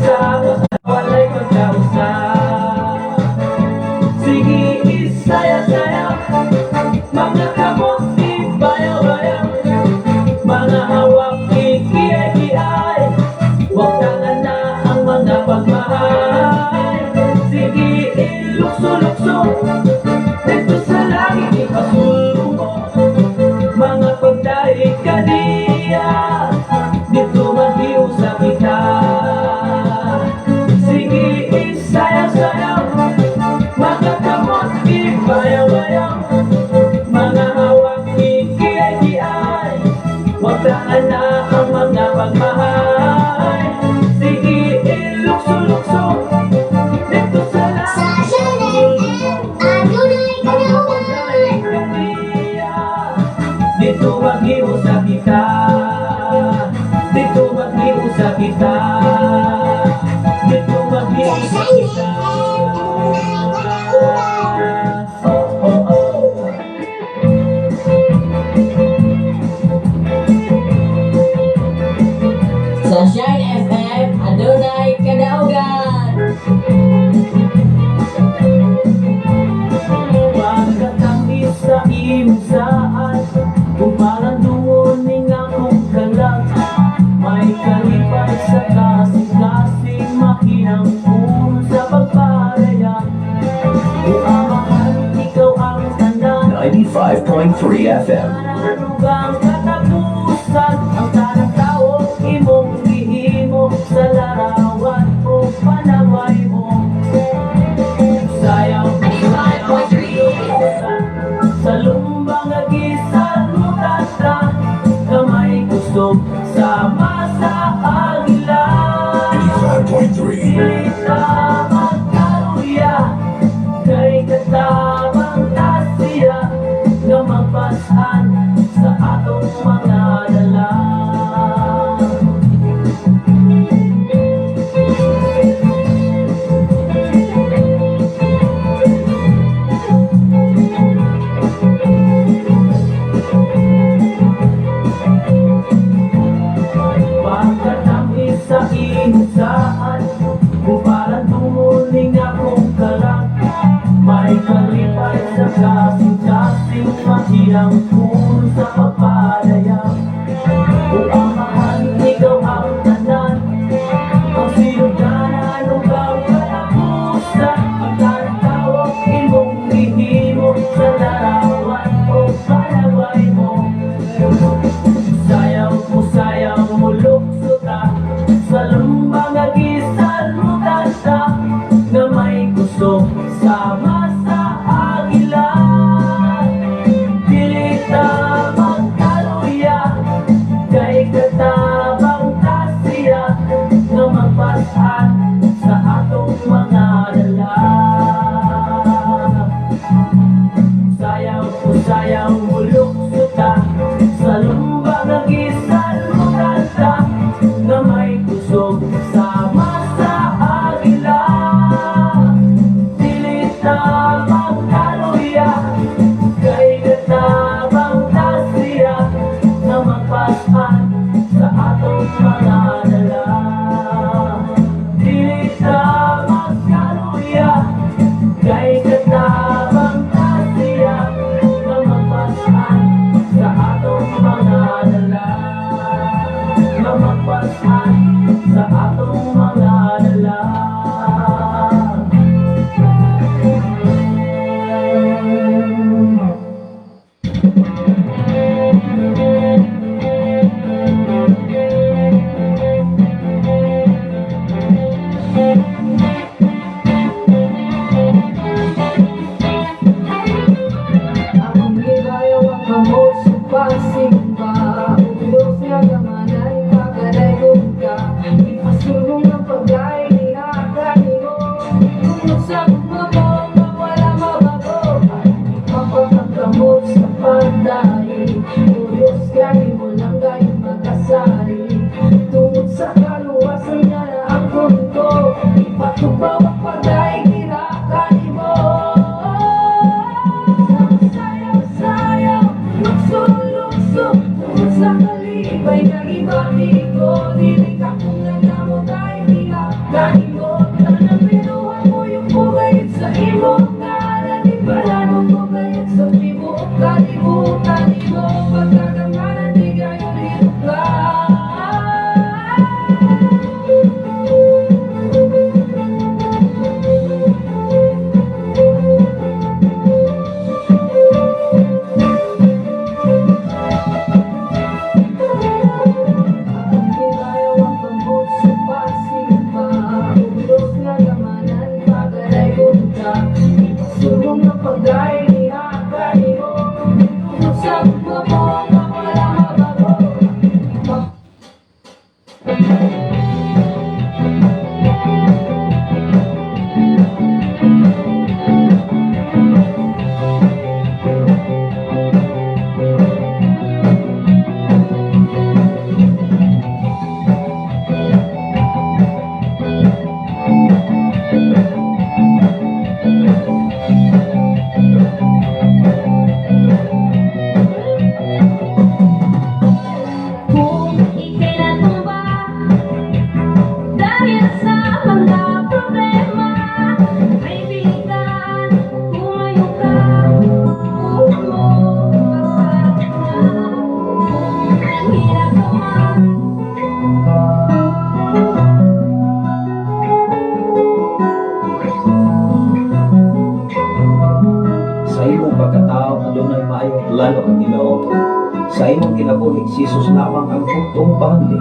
Sa walay pagkausap. Sige, isaya-sayaw. Mga kamot, ibayaw-bayaw. Mga hawak, ikiyay-kiyay. Wagtangan na ang mga pagmahay. Sige, ilukso-lukso. Dito sa langit, ipasulong mo. Mga pagdaig kaniya. Dito maghiusa kita. Sige, isayaw-sayaw. Mga kamot, ibayaw-bayaw. Mga hawak, ikiyay-kiyay. Wagtangan na ang mga pagmahay. Sige, ilukso-lukso. Dito sa Sa langit. Shine FM, adunay kadaugan. Dito maghiusa kita. Dito maghiusa kita. Dito Sa maghiusa Shine kita. FM, adunay kadaugan. Oh. Sa Shine FM, adunay kadaugan. Pagkatamis sa imong saan, Kumaran doon ning akong kalag. May kalipay sa kasing-kasing, Makinang puno sa pagparaya. O amahan, ikaw ang tanan. 95.3 FM. Anugang katapusan? Ang tanang tao imong gihimo sa larawan o panaway mo. Sayaw, 95.3. sa lumbang nga gisalutan ta, Kamay kusog sama sa agila. 95.3. Dili ta magkaluya, kay katabang ta siya nga magpasan sa atong mga dala. Pagkatamis sa inusaan, Kuparan tumuling akong kalag. May kalipay sa kasing-kasing, Mahinang puno sa pagpadaya. O amahan, ikaw ang tanan. Ang sinudanan ug ang katapusan. Ang tanang tao imong gihimo sa larawan o panaway mo. Sayaw mo, sayaw mo, lukso ta. Sa lumba nga gisalutan ta, nga may kusog sama sa agila. Dili ta magkaluya, kay katabang ta siya nga magpasan sa atong mga dala. Sayaw mo, sayaw mo, lukso ta. Sa lumba nga gisalutan ta, nga may kusog sama sa agila. Dili ta magkaluya, kay katabang ta siya nga magpasan sa atong mga dala. Dili ta magkaluya, kay katabang ta siya nga magpasan sa atong mga dala. Nga magpasan sa atong mga dala. Akong gibayaw ang kamot sa pagsimba. Ug Diyos nga gamanan pagadayon ka. Ipasulong ang paglain diha kanimo. Tungod sa gugma mo nga wala mabago. Mapagkakamot sa pagdaig. O Diyos, kanimo lang gayud makasali. Tungod sa kaluwasan nga naangkon ko, ipatubaw ang pagdaig diha kanimo. Sayaw, sayaw, lukso, lukso. Tungod sa kalipay nga gibati ko, dili ka kung nagdamo tayo diha. Kanimo tanan binuhat mo yung pugayit sa imo ngalan. Ipalano ko gayit sa tibuok kalibutan. Imo pagkagamhanan di gayon hinuklan. Ibayaw ang kamot sa pagsimba. Ulos nga gamanan, pagaray ka. Ipasunog na pagay ni Hakani mo. Sa mo nga wala mabago. Kung ika'y natumba dahil sa mga problema, ay pilitan, tumayo ka, buhat mo pagkakana. Kung nanghirap ka man. Sa imong pagkatao adunay maayong plano ang Ginoo. Sa imong kinabuhi si Jesus lamang ang bugtong bahandi.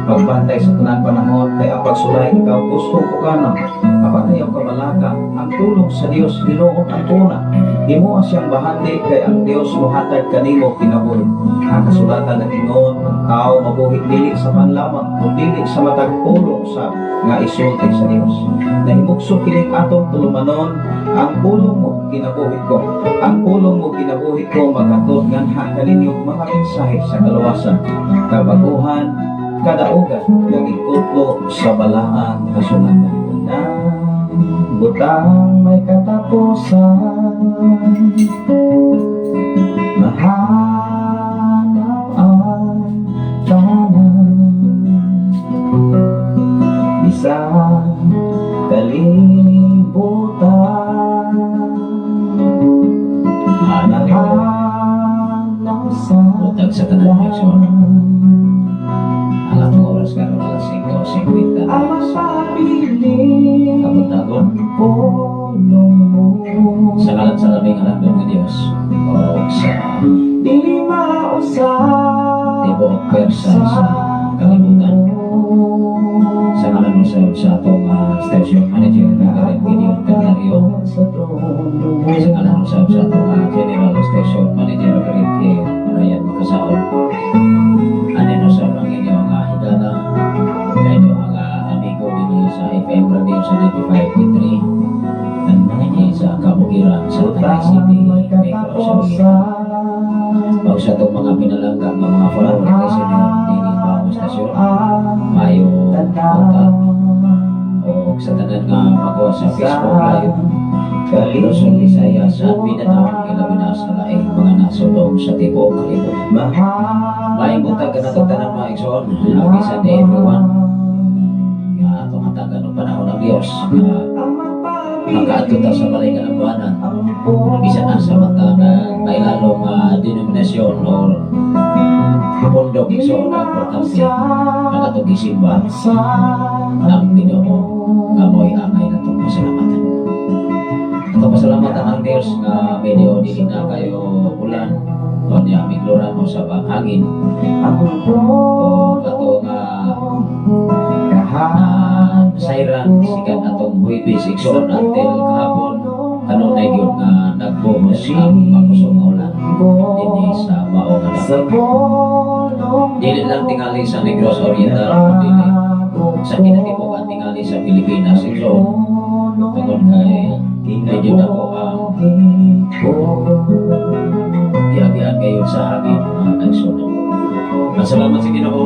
Pagbantay sa tanan panahon kay ang pagsulay ikaw gustong kukanon. Apan ayaw ka malaka, ang tulong sa Dios Ginoo ang tuna. Himoa siyang bahandi kay ang Dios mohatag kanimo kinabuhi. Ang kasulatan nag-ingon ang tao mabuhi dili sa panlamang kun dili sa matag pulong sa nga isulti sa Dios. Nahimugso kining atong tulumanon, ang pulong mo kinabuhi ko. Ang pulong mo kinabuhi ko maghatod nganha kaninyo mga mensahe sa kaluwasan, kabaguhan, kadaugan, kag ikutlo sa balaan kasulatan. Ang butang may katapusan, mahanaw ang tanan, bisan kalibutan. Hanap sa Buntag sa tanan mga igsoon. Ang atong oras karon alas 5:50 Ang na sa mapabilin kabuntagon. Pulong mo. Sa ngalan sa labing alagdon nga Dios o sa Dili mausap tibuok pwersa sa kalibutan. Sa ngalan usab sa atong station manager Reverend Gideon Canario. Sa trono. Sa ngalan usab sa atong general station manager Reverend K. Ryan Makasaon. Anin usab ang inyong higala kay ang amigo dinhi sa FM Radio sa 95.3 dinhi sa Kabukiran sa Tanay City, May Negros Oriental. katapusan. Pag sa itong mga pinalangga nga mga follower kay senior dinhi bagong stasyon, mayo buntag o sa tanan nga magawa sa Facebook Live, Luzon, Visayas at Mindanao, ilabi na sa laing mga nasudong sa tibuok kalibutan. Maayong buntag kanatong tanan mga igsoon. Happy Sunday everyone. Nga atong hatagan og panahon ng Dios nga makaadto ta sa balay kalambuanan bisan asa man ta ng kailalong denominasyon or pundok igsoon ang importante ang atong gisimba ang Ginoo nga mo'y angay natong pasalamatan. Atong pasalamatan ang Dios nga medyo dili na kayo ulan o niya migloran mo sa hangin o atong sayran sikat atong Huwebes igsoon until kahapon kanunay gyud nga nagbuhos ang makusog nga ulan dinhi sa mao nga Sa dapit. pulong Dili lang tingali sa Negros Oriental kundi sa kinatibukan tingali sa Pilipinas igsoon tungod kay medyo dako ang giagian ngayon sa hangin mga kaigsoon. Masalamat sa Ginoo.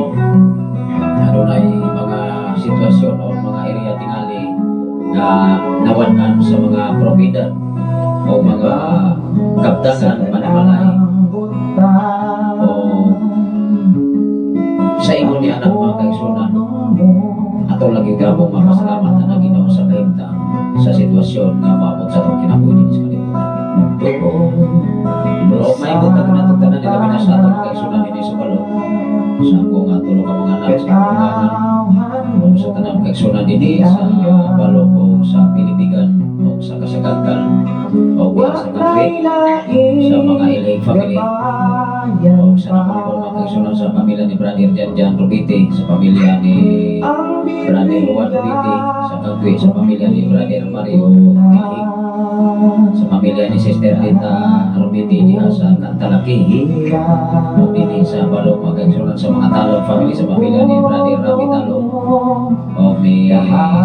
Adunay mga sitwasyon o mga area tingali nga nawan-an sa mga propiedad o mga kaptangan panimalay o sa ingon ni anak mga kaigsunan. Ato lagi gabong mapasalamat na Ginoo sa kahimtang sa sitwasyon nga maabot sa atong kinabuhi dinhi sa kalibutan. O may butag na tanan nila na sa atong kaigsunan dinhi sa balod, sa ako nga tulo ka mga anak, sa akong anak, o sa tanang kaigsunan dinhi sa balok o sa Pilipigan o sa Kasaganggal o diha sa Kagwe, sa mga Ilig family o sa namang mga kaigsunan, sa pamilya ni Brother Jan Jan Rubite, sa pamilya ni Brother Juan Rubite sa Kagwe, sa pamilya ni Brother Mario Ilig, sa pamilya ni Sister Rita Rubite diha sa Kantalaki, o dinhi sa Balok, mga kaigsunan, sa mga Talon family, sa pamilya ni Brother Rabi Talon o ni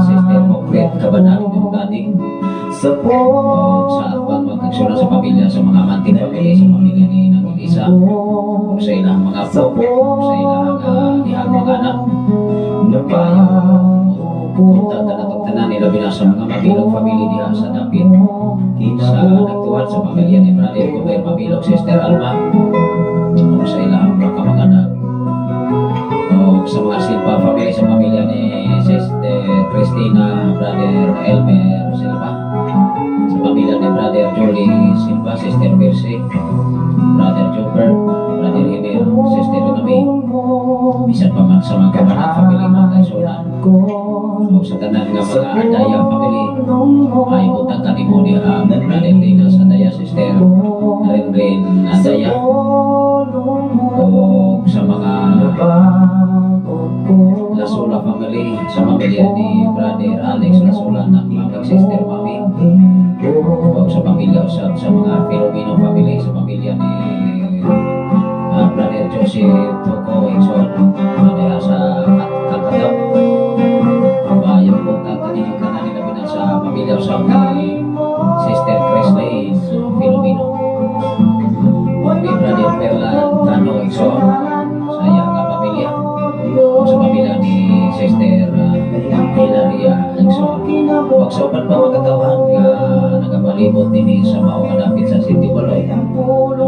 Sister Okret Kabanag ng Gading, o sa atbang mga kaigsunan, sa pamilya sa mga Mantin family, sa pamilya ni Nang Elisa o sa ilang mga apo o sa ilang dihang mga anak. Maayong buntag kanatong tanan, ilabi na sa mga Mabilog family diha sa dapit sa Nagtuwan, sa pamilya ni Brother Kuber Mabilog, Sister Alma o sa ilang mga kamag-anak, o sa mga Silva family, sa pamilya ni Sister Christina, Brother Elmer Silva, sa pamilya ni Brother Julie Silva, Sister Percy, Brother Jobert, Brother Emir, Sister Renami, bisan pa man sa mga Kabanat family, mga kaigsunan, o sa tanan nga mga Andaya family. Ay butang kanimo diha, Brother Dina sa Andaya, Sister Rinrin Andaya, o sa mga Lasula family, sa pamilya ni Brother Alex Lasula ng mga Sister Mami, o sa pamilya usab sa mga Filomeno family, sa pamilya ni Brother Jose Toko Ixon diha sa Kakatap. Maayong buntag kaninyong tanan, ilabi na sa pamilya usab ni Sister Chrisley Filomeno o ni Brother Perla Tano Ixon sa iyang nga pamilya, o sa pamilya ni Sister Hilaria Ixon, o sa uban pa mga katawhan nga nagapalibot dinhi sa mao nga dapit sa City Baloy,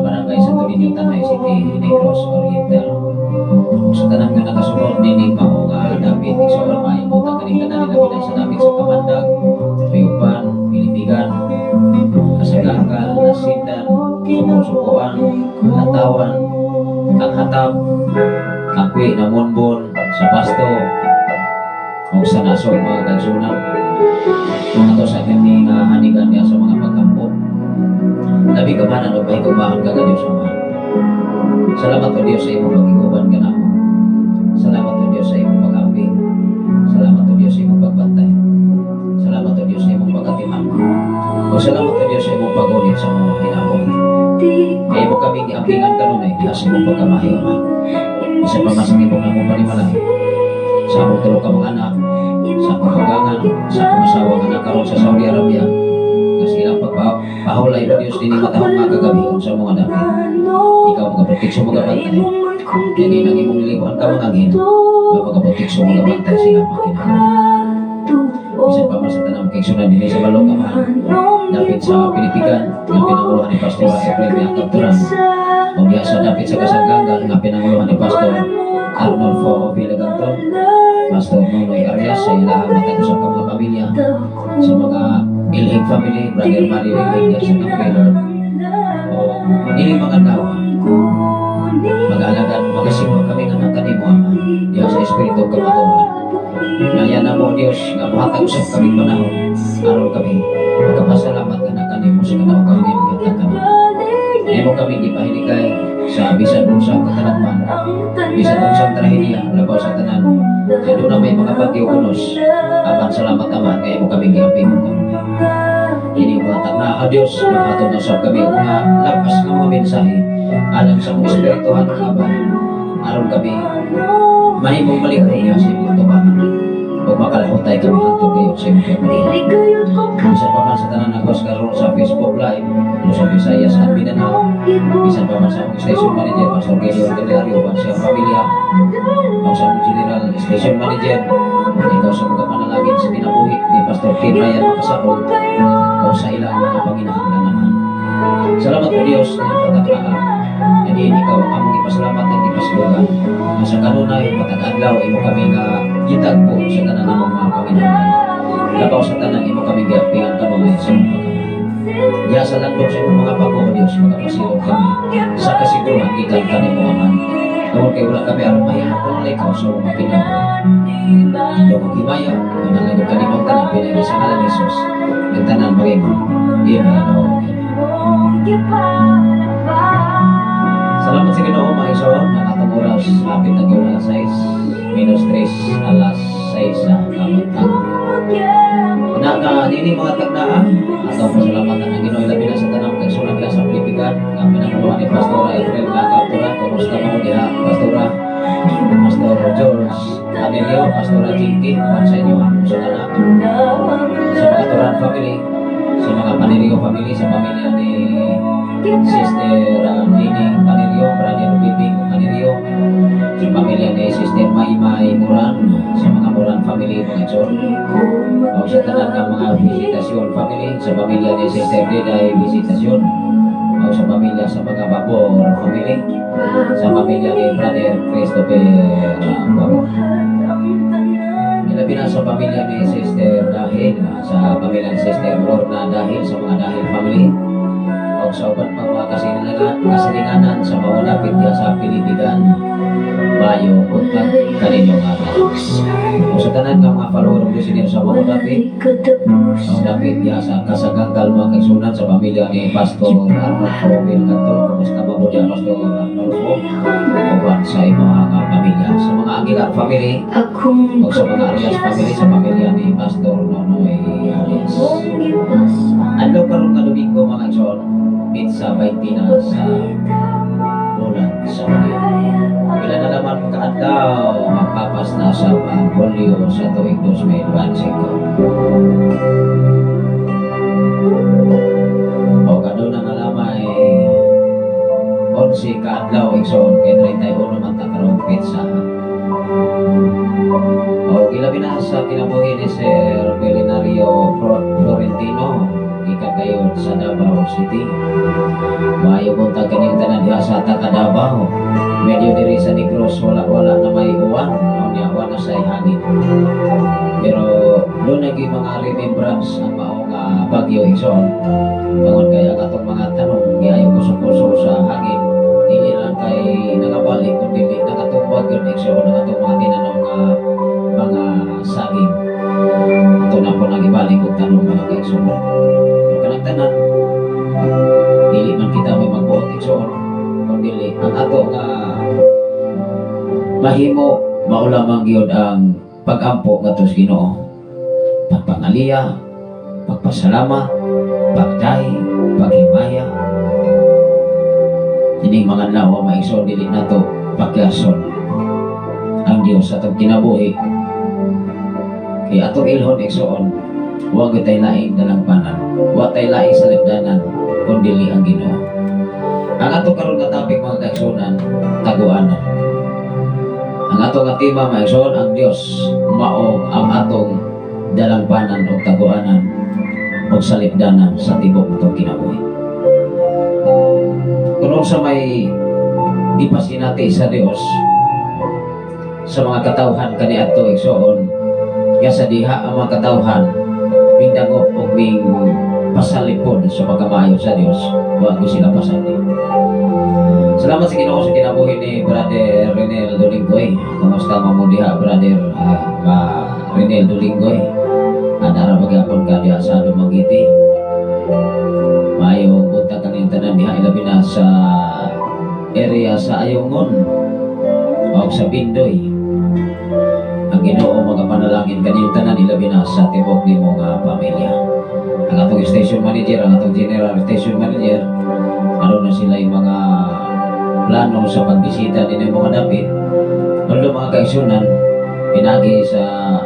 Barangay Santo Niño, Tanay City, Negros Oriental. Ug sa tanan nga nakasunod dinhi mao nga dapit, igsoon, maayong buntag kaning tanan, ilabi na sa dapit sa Kamandag, Riupan, Pilipigan, Kasaganggal, Nasindan, Suko-Sukuan, Latawan, Kanghatab, Kakwi, Namonbon, sa Pasto, ug sa Nasog, mga kaigsunan. Ato sa kini nga hanigan niya sa mga pagkampo. Labi ka man ano, pahigugmaon ka Diyos Ama. Salamat o Diyos sa imong pagiguban kanamo. Salamat o Diyos sa imong pag-ampi. Salamat o Diyos sa imong pagbantay. Salamat o Diyos sa imong pagatiman. O salamat o Diyos sa imong pag-ulit sa mga kinabuhi. Kay imo kami giampingan kanunay diha sa imong pagkamahiyo, Ama. Isa pa man sa imong namong panimalay, sa among tulo ka mga anak, sa akong kagangan, sa akong asawa nga nakaroon sa Saudi Arabia, nga sa ilang pagpahulay o Diyos dinhi matahong nga kagabi sa mga dapit. Ikaw mga proteksyon, mga bantay. Kaya nang imong nilibuhan ka mga anghel, nga mga proteksyon, mga bantay sila mga kinabuhi. Bisan pa man sa tanang kaigsunan dinhi sa Balok, Amahan, dapit sa Pilipigan nga pinanguluhan ni Pastor Efraim Capturan, o diha sa dapit sa Kasanggangan nga pinanguluhan ni Pastor Arnolfo Villaganton, Pastor Nonoy Arias, sa ilahang matag usa ka mga pamilya, sa mga Ilhig family, Brother Mario Ilhig diha sa Campbell, o dili mga tao, mag-alagad, magasimba kami nga mga kanimo, Ama, diha sa Espiritu kamatuoran. Ngaya na mo, Diyos, nga muhatag usab kami panahon aron kami magpasalamat nga kanimo sa kadaugan nga imong gihatag kami. Imo kami gipahilikay sa bisan unsang katalagman, bisan unsang trahedya, labaw sa tanan kay doon may mga bagyo unos. Apan salamat, Ama, nga imo kami giampingon kanunay. Ini mga tagna, o Diyos, maghatod na usab kami og mga lapas nga mga mensahe alang sa mga espirituhan nga bahin aron kami mahimong malikron niya sa imong tubangan o makalahutay kami hangtod kayo sa imong kapanahon. Bisan pa man sa tanan nagwas karon sa Facebook Live, Luzon, Visayas at Mindanao, bisan pa man sa among station manager, Pastor Gideon Candelario, uban siyang pamilya, o sa among general station manager, ikaw sa mga panalangin sa kinabuhi ni Pastor Kim Ryan Makasakol, o sa ilang mga panginahanglan naman. Salamat o Diyos na iyong kataklaan. Nga ikaw ang among ipasalamat at ipasilugan. Nga sa kanunay matag adlaw imo kami nga gitagpo sa tanan namong mga panginahanglan. Labaw sa tanan, imo kami giapingan kanunay sa imong pagkamahal. Diya sa landong sa imong mga pako, O Dios, magapasilong kami sa kasiguruhan gikan kanimo, Amahan. Tungod kay wala kami aron mahimo kung wala ikaw sa mga kinabuhi. Dugog himaya, manalangin kanimo ang tanan pinaagi sa ngalan ni Jesus. Ang tanan mag-ingon, "Amen o Amen." Salamat sa Ginoo, mga igsoon. Ang atong oras, hapit na gyud alas 6 minus 3, alas 6 sa kabuntag. Na nga nini mga tagnaa, atong pasalamatan ang Ginoo, ilabi na sa tanang kaigsuonan diha sa Pilipigan nga pinanguluhan ni Pastora April nga Kapturan. Kumusta mo diha, Pastora? Pastor George Anelio, Pastora Jinky, uban sa inyo ang sa anak, sa mga Turan family, sa mga Panirio family, sa pamilya ni Sister Nining Panirio, Brother Bibing Panirio, sa pamilya ni Sister Maymay Moran, sa mga Moran family, mga igsoon, o sa tanan nga mga Visitasyon family, sa pamilya ni Sister Diday Visitasyon, o sa pamilya sa mga Babor family, sa pamilya ni Brother Christopher Babo. Ilabi na sa pamilya ni Sister Dahil, sa pamilya ni Sister Lorna Dahil, sa mga Dahil family, o sa uban pang mga kasilinganan sa mga diya sa Pilipigan. Maayong buntag kaninyo nga tanan. O sa tanan nga mga follower of listener sa mga dapit, ang dapit diya sa Kasaganggal, mga kaigsuonan, sa pamilya ni Pastor Arnolfo Vilcanton. Kumusta ba mo diya, Pastor Arnolfo? Uban sa imong nga pamilya. Sa mga Aguilar family, o sa mga Arias family, sa pamilya ni Pastor Nonoy Arias. Adlaw karon nga Domingo, mga igsoon, petsa 20 na sa bulan sa Hulyo. Pila na naman kaadlaw magpapas na sa Hulyo sa tuig 2025. O kaduna na lamay 11 kaadlaw, igsoon, kay 31 man ta karong petsa. O gilabi na sa kinabuhi ni Sir Belinario Florentino gikan kayo sa Davao City. Maayo buntag kaninyong tanan diha sa Taka Davao. Medyo diri sa Negros wala na may uwan, unya wa na say hangin. Pero doon naging mga remembrance ang mao nga bagyo, igsoon. Tungod kay ang atong mga tanom giayo kusog-kusog sa hangin. Dili lang kay nangabalik kun dili nakatumbag yun, igsoon, ang atong mga tinanom nga mga saging. Ato na po nang ibalik og tanom, mga kaigsoon. Pero kanang tanan, dili man kita may magbuot, igsoon, kun dili ang ato nga mahimo mao lamang gyud ang pag-ampo ngadto sa Ginoo. Pagpangaliya, pagpasalamat, pagdahi, paghimaya. Ining mga adlaw, mga igsoon, dili nato pakyason ang Dios sa atong kinabuhi. Kay atong ilhon, igsoon, wa gyud tay laing dalangpanan, wa tay laing salipdanan kun dili ang Ginoo. Ang ato karon nga topic, mga kaigsuonan, taguanan. Ang ato nga tema, mga igsoon, ang Dios mao ang atong dalangpanan og taguanan og salipdanan sa tibok atong kinabuhi. Kung sa may gipasinati sa Dios sa mga katawhan kaniadto, igsoon, nga sa diha ang mga katawhan mingdangop og ming pasalipod sa pagkamaayo sa Dios, wa gyud sila pasandi. Salamat sa Ginoo sa kinabuhi ni Brother Renel Dolinggoy. Kumusta man mo diha, Brother ma Renel Dolinggoy? Anara magyapon ka diha sa Dumaguete. Maayong buntag kaninyong tanan diha, ilabi na sa area sa Ayungon o sa Bindoy. Ang Ginoo magapanalangin kaninyong tanan, ilabi na sa tibok nimo nga pamilya. Ang atong station manager, ang atong general station manager, ano na sila yung mga plano sa pagbisita din ng mga dapit. Although, mga kaigsuonan, pinagi sa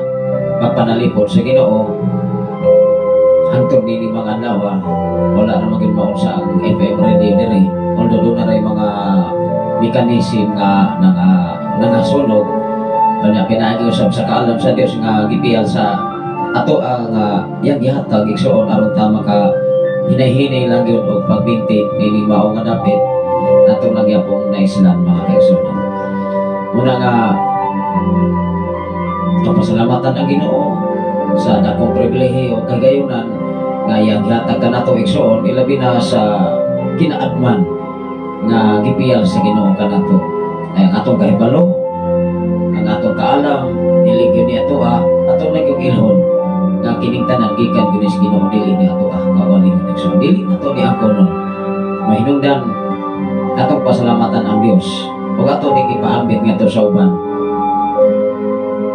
pagpanalipod sa Ginoo, hangtod nini mga adlaw, wala na maging maon sa ang FM radio diri. Although doon na rin mga mechanism nga nangasunog, kanya pinaagi usab sa kaalam sa Dios nga gipiyal sa ato ang yang gihatag, igsoon, aron ta maka hinay-hinay lang gyud og pagbinti nining mao nga dapit. Ato lang gyapong naislan, mga kaigsunan. Muna nga atong pasalamatan ang Ginoo sa dakong pribilehiyo kay gayunan nga iyang gihatag kanato, igsoon, ilabi na sa kinaadman nga gipiyal sa Ginoo kanato. Ay ang atong kahibalo, ang atong kaalam, dili gyud ni atoa. Ato na gyud ilhon nga kining tanan gikan gyud ni sa Ginoo, dili ni atoa kaugalingon, igsoon. Dili na to ni ako nun. Mahinungdan atong pasalamatan ang Dios ug ato ning ipaambit ngadto sa uban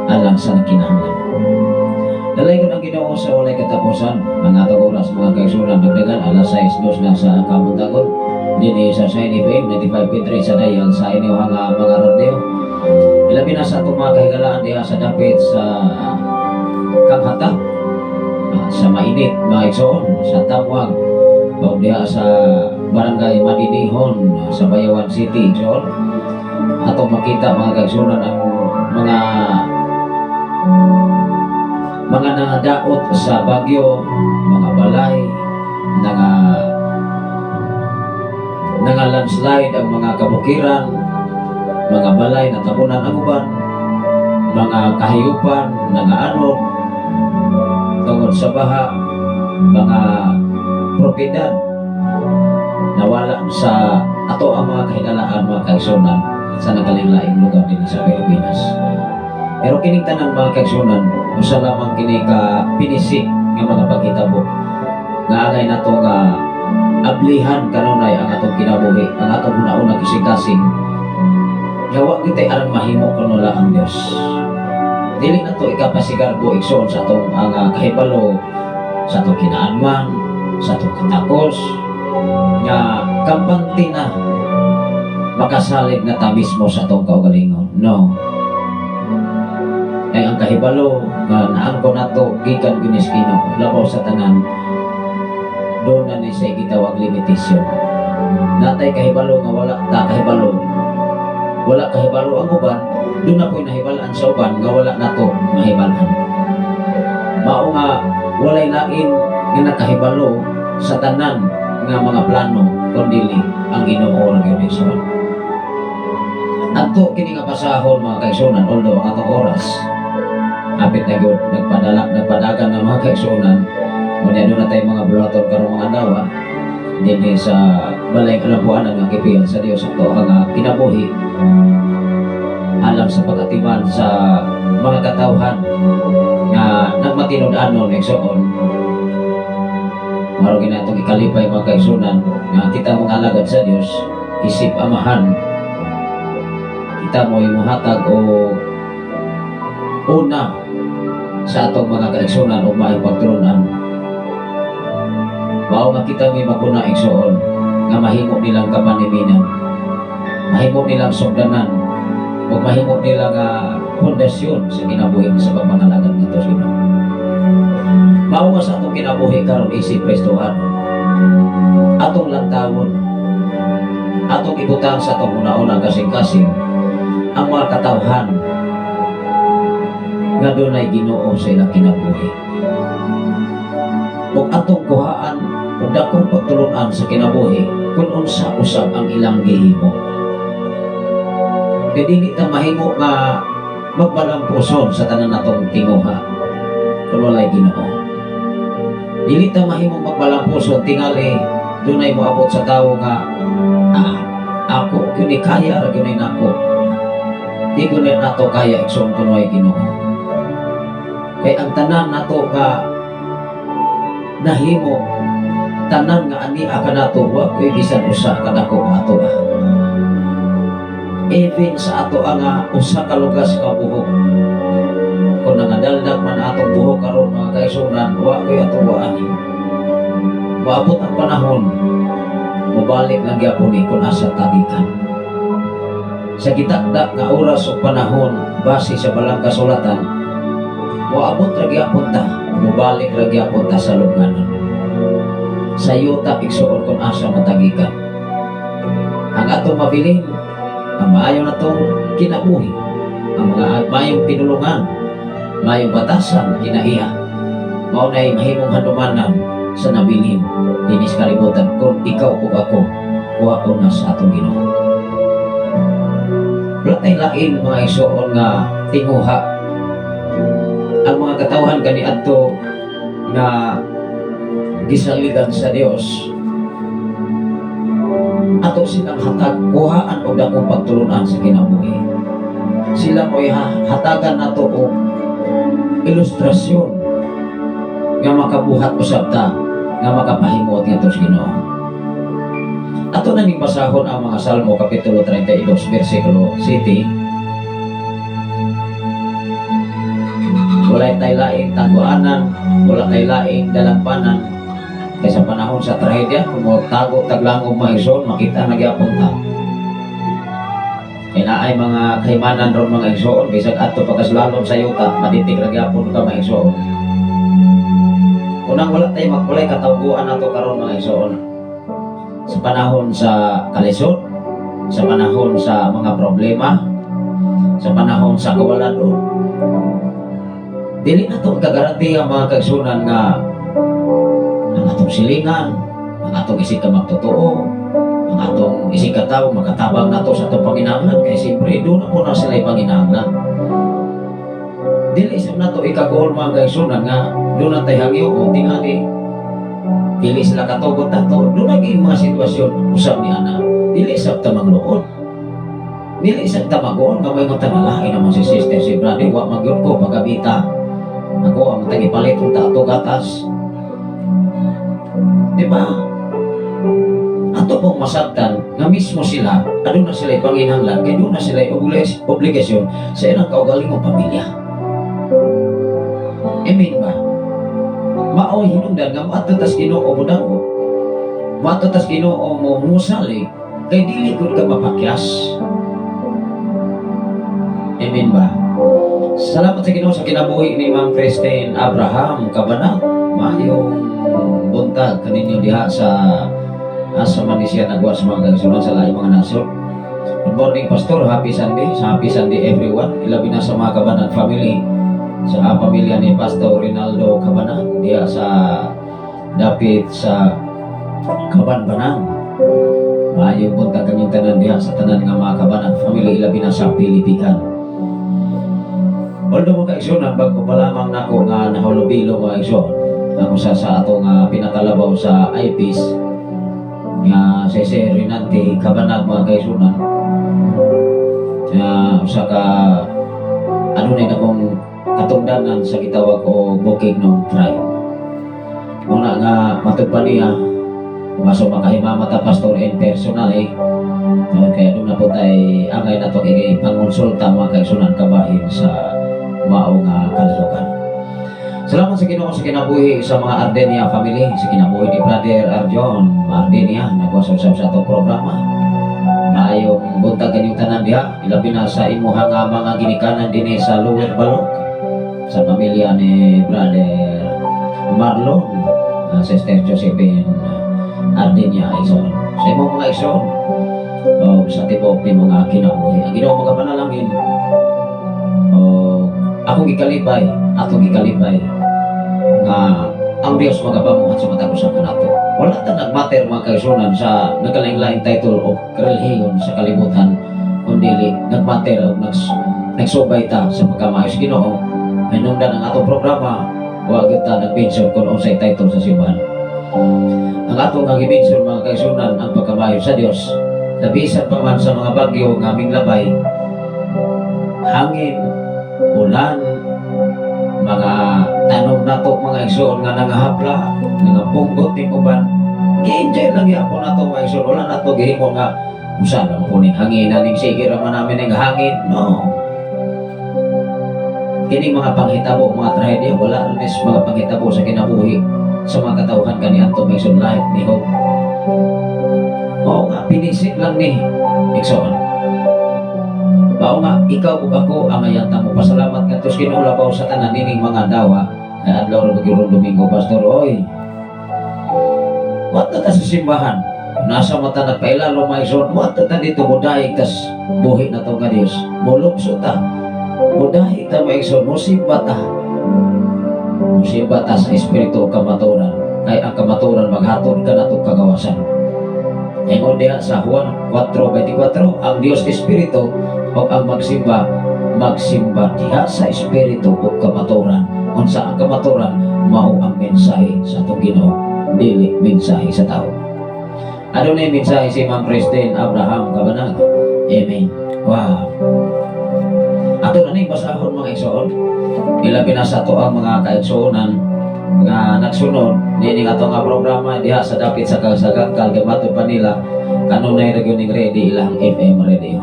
alang sa kinahanglan. Dalaygon ang Ginoo sa walay katapusan. Ang atong oras, mga kaigsunan, dagdagan alas 6:02 na sa kabuntagon dinhi sa Shine FM 95.3 sa dial sa inyong mga radyo. Ilabi na sa atong mga kahigalaan diha sa dapit sa Kanghata, sa Mainit, mga igsoon, sa Tamwag, o diha sa Barangay Madinihon, sa Bayawan City, igsoon. Atong makita, mga kaigsunan, ang mga nangadaot sa bagyo, mga balay, nanga landslide ang mga kabukiran, mga balay natabunan ang uban, mga kahayupan nangaanod tungod sa baha, mga propiedad nawala sa ato ang mga kahigalaan, mga kaigsunan, sa nagkalain-laing lugar din sa Pilipinas. Pero kining tanan, mga kaigsunan, usa lamang kini ka pinisi nga mga paghitabo nga angay nato nga ablihan kanunay ang atong kinabuhi, ang atong una-una kasing-kasing nga wa gyud tay arang mahimo kun wala ang Dios. Dili na to ikapasigarbo, igsoon, sa atong ang kahibalo, sa atong kinaanman, sa atong katakos nga kampante na makasalig na ta mismo sa atong kaugalingon. No. Ay ang kahibalo nga naangko nato gikan gyud ni sa Ginoo, labaw sa tanan doon na ni sa gitawag limitasyon. Natay kahibalo nga wala ta kahibalo. Wala kahibalo ang uban, doon na po'y nahibalaan sa uban nga wala nato mahibalaan. Mao nga walay lain nga nakahibalo sa tanan nga mga plano kundili ang Ginoo ra gyud, igsoon. Adto kini nga pasahon, mga kaigsunan, although ang atong oras hapit na gyud nagpadala, nagpadagan ng mga kaigsunan. Unya doon na tayo mga bulaton karong mga adlaw dinhi sa balay kalambuanan nga gipiyal sa Dios ato ang kinabuhi alang sa pag-atiman sa mga katawhan nga nagmatinud-anon, igsoon. Maro gina itong ikalipay, mga kaigsunan, nga kita mga alagad sa Dios isip amahan kita mo muhatag o una sa atong mga kaigsunan o maayong pagtulunan. Mao nga kita may maguna, igsoon, nga mahimo nilang kapaniminan, mahimo nilang sugdanan o mahimo nilang pundasyon sa kinabuhi sa pagpangalagad ngadto sa Ginoo. Mao nga sa atong kinabuhi karon isip Kristohanon, atong lantawon, atong ibutang sa atong una-unang kasing-kasing ang mga katawhan nga dunay Ginoo sa ilang kinabuhi. Ug atong kuhaan og dakong pagtulunan sa kinabuhi kung unsa usab ang ilang gihimo. Kay dili ta mahimo nga magbalampuson sa tanan natong tinguha kung walay Ginoo. Dili ta mahimo magbalampuson tingali dunay moabot sa tawo nga ako gyud ni kaya ra gyud ni nako. Di ko na nato kaya, igsoon, kun way Ginoo. Kay ang tanan nato nga nahimo, tanan nga ania kanato, wa ko'y bisan usa kadako ato ah. Even sa ato ang usa ka lugas nga buhok. Kung nangadaldag man atong buhok karon, mga kaigsunan, wa ko'y ato ani. Moabot ang panahon, mobalik lang gyapon ni kung asa tagikan. Sa gitakda nga oras o panahon base sa balang kasulatan, moabot ra gyapon ta, mobalik ra gyapon ta sa lubnganan. Sa yuta, igsoon, kung asa matagikan. Ang atong mabilin, ang maayo natong kinabuhi, ang mga maayong pinulungan, maayong batasan, kinaiya, mao na'y mahimong handumanan sa nabilin dinis kalibutan kung ikaw ug ako Kuhaon na sa atong Ginoo. Wala tay lain, mga igsoon, nga tinguha. Ang mga katawhan kaniadto nga gisaligan sa Dios, ato silang hatag kuhaan og dakong pagtulunan sa kinabuhi. Sila mo'y hatagan nato og ilustrasyon nga makabuhat usab ta nga makapahimuot ngadto sa Ginoo. Ato na ning basahon ang mga Salmo kapitulo 32 bersikulo 7. Walay tay laing taguanan, wala tay laing dalagpanan. Kay sa panahon sa trahedya, kung mo tago taglangob, mga igsoon, makita na gyapon ta. Kay naay mga kahimanan ron, mga igsoon, bisag adto pagkaslalom sa yuta, maditik ra gyapon ka, mga igsoon. Unang wala tay magkulay katawguan nato karon, mga igsoon. Sa panahon sa kalisod, sa panahon sa mga problema, sa panahon sa kawalan, dili na to kagaranti ang mga kaigsunan nga ang atong silingan, ang atong isig ka magtotoo, ang atong isig ka tao, makatabang nato sa atong panginahanglan. Kay siyempre, doon na po na sila panginahanglan. Dili sa nato ikagool, mga kaigsunan, nga doon na tayo hangyo o tingali. Dili sila katugot nato. Doon na mga sitwasyon usab ni ana. Dili sa ta magluod. Dili sa ta magoon nga may mga naman si sister, si brother, wa magyud ko pagabita. Ako ang tagipalit ng tato gatas. Di ba? Ato pong masabtan nga mismo sila, aduna sila panginahanglan, kay doon na sila obligasyon sa ilang kaugalingong pamilya. Amen ba? Maoy hinungdan nga moadto tas Ginoo mo dako. Moadto tas Ginoo mo musali kay dili gud ka mapakyas. Amen ba? Salamat sa Ginoo sa kinabuhi ni Ma'am Christine Abraham Cabanag. Maayong buntag kaninyo diha sa asa man ni siya nagwa sa mga kaigsunan sa laing mga nasod. Good morning, Pastor. Happy Sunday. Sa happy Sunday, everyone. Ilabi na sa mga Cabanag family. Sa pamilya ni Pastor Rinaldo Cabanag diha sa dapit sa Kabanbanan. Maayong buntag kanyong tanan diha sa tanan nga mga Cabanag family, ilabi na sa Pilipikan. Although, mga kaigsunan, bago pa lamang nako nga nahulubilo, mga kaigsuon, ang usa sa ato nga pinakalabaw sa IPs nga si Sir Rinante Cabanag, mga kaigsunan, nga usa ka ano na akong katungdanan sa gitawag o Bukidnon Tribe. Muna nga matud pa niya, maso makahimama ta, Pastor, in personal eh. No, kaya doon na po tayo angay na itong pangonsulta, mga kaigsunan, kabahin sa mao nga kalihukan. Salamat sa Ginoo sa kinabuhi sa mga Ardenia family, sa kinabuhi ni Brother Arjon Ardenia, nagwasawsaw sa atong programa. Maayong buntag kanyong tanan diha, ilabi na sa imuha nga mga ginikanan dinhi sa Lower Balok, sa pamilya ni Brother Marlon, Sister Josephine Ardenia Ison. Sa imong mga igsoon, o sa tibok ni mga kinabuhi. Ang Ginoo magapanalangin, o akong gikalipay, atong gikalipay nga ang Dios magapamuhat sa matag usa kanato. Wala ta nagmatter, mga kaigsunan, sa nagkalain-laing title o relihiyon sa kalibutan, kundi nagmatter o nagsubay ta sa pagkamaayos Ginoo. Hinungdan ang atong programa, wa gyud ta nag-mention kung unsay title sa simbahan. Ang atong nga gi-mention, mga kaigsunan, ang pagkamayo sa Dios. Bisan pa man sa mga bagyo nga aming labay, hangin, ulan, mga tanom nato, mga igsoon, nga nangahapla, nangapunggot ning uban, gi-enjoy lang gyapon nato, mga igsoon. Wala nato gihimo nga usa ra mo kuning hangin ning sige ra man namin ning hangin. No. Kini mga panghitabo, mga trahedya, wala rin is mga panghitabo sa kinabuhi sa mga katawhan kaniadto, mga igsoon, life ni hope. Oo nga, pinisit lang ni igsoon. Mao nga, ikaw ug ako ang ayanta mo. Pasalamat nga sa Ginoo labaw sa tanan nining mga dawa. Na adlaw ra magyud Domingo, Pastor, oy. Wat ta sa simbahan. Nasa mata nagpailalo, mga igsoon, wat ta dito mudahig tas buhi na to nga Dios. Mulukso ta. Mudahig ta, mga igsoon, musimba ta. Musimba ta sa espiritu ug kamatuoran. Kay ang kamatuoran maghatod ka nato kagawasan. Ingon diha sa Juan 4:24, ang Dios Espiritu ug ang magsimba, magsimba diha sa espiritu ug kamaturan. Unsa ang kamaturan? Mao ang mensahe sa atong Ginoo, dili mensahe sa tao. Adunay mensahe si Ma'am Christine Abraham Kabanag. Amen. Wow. Ato na ning basahon, mga igsoon. Ilabi na sa ato ang mga kaigsuonan nga nagsunod niini ato nga programa diha sa dapit sa Kasagakal kay matud pa nila kanunay ra gyud ning ready ilang FM radio.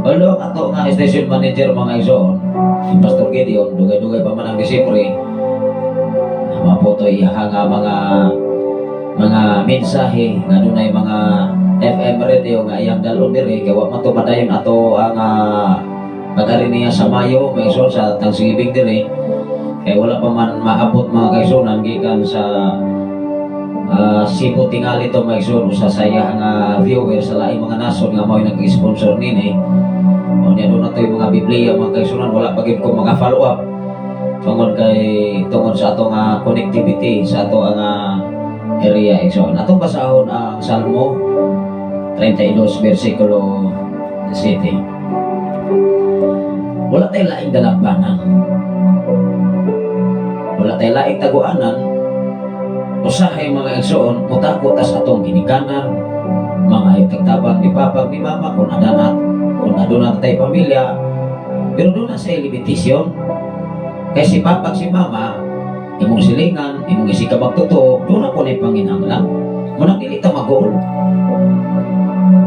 Although ang ato nga station manager, mga igsoon, si Pastor Gideon, dugay-dugay pa man ang Disyembre, maputo iya nga mga mensahe nga dunay mga FM radio nga iyang dalon diri kay wa man to padayon ato ang pag-ari niya sa Mayo, mga igsoon, sa Thanksgiving diri kay wala pa man maabot, mga kaigsunan, gikan sa Cebu. Tingali to, mga igsoon, usa sa iya nga viewer sa laing mga nasod nga mao'y nag-sponsor nini. O niya doon na to yung mga Biblia, mga kaigsunan. Wala pa gyud ko mga follow up tungod kay tungod sa atong connectivity sa ato ang area, igsoon. Atong basahon ang Salmo 32 versikulo 7. Wala tay laing dalagbanan. Wala tay laing taguanan. Usahay, mga igsoon, mutako tas atong ginikanan, mga itagtabang ni papa, ni mama, kung aduna tay pamilya, pero doon na sa limitasyon. Kay si papa, si mama, imong silingan, imong isika magtotoo, doon na po na panginahanglan. Munang dili ta mag-goal.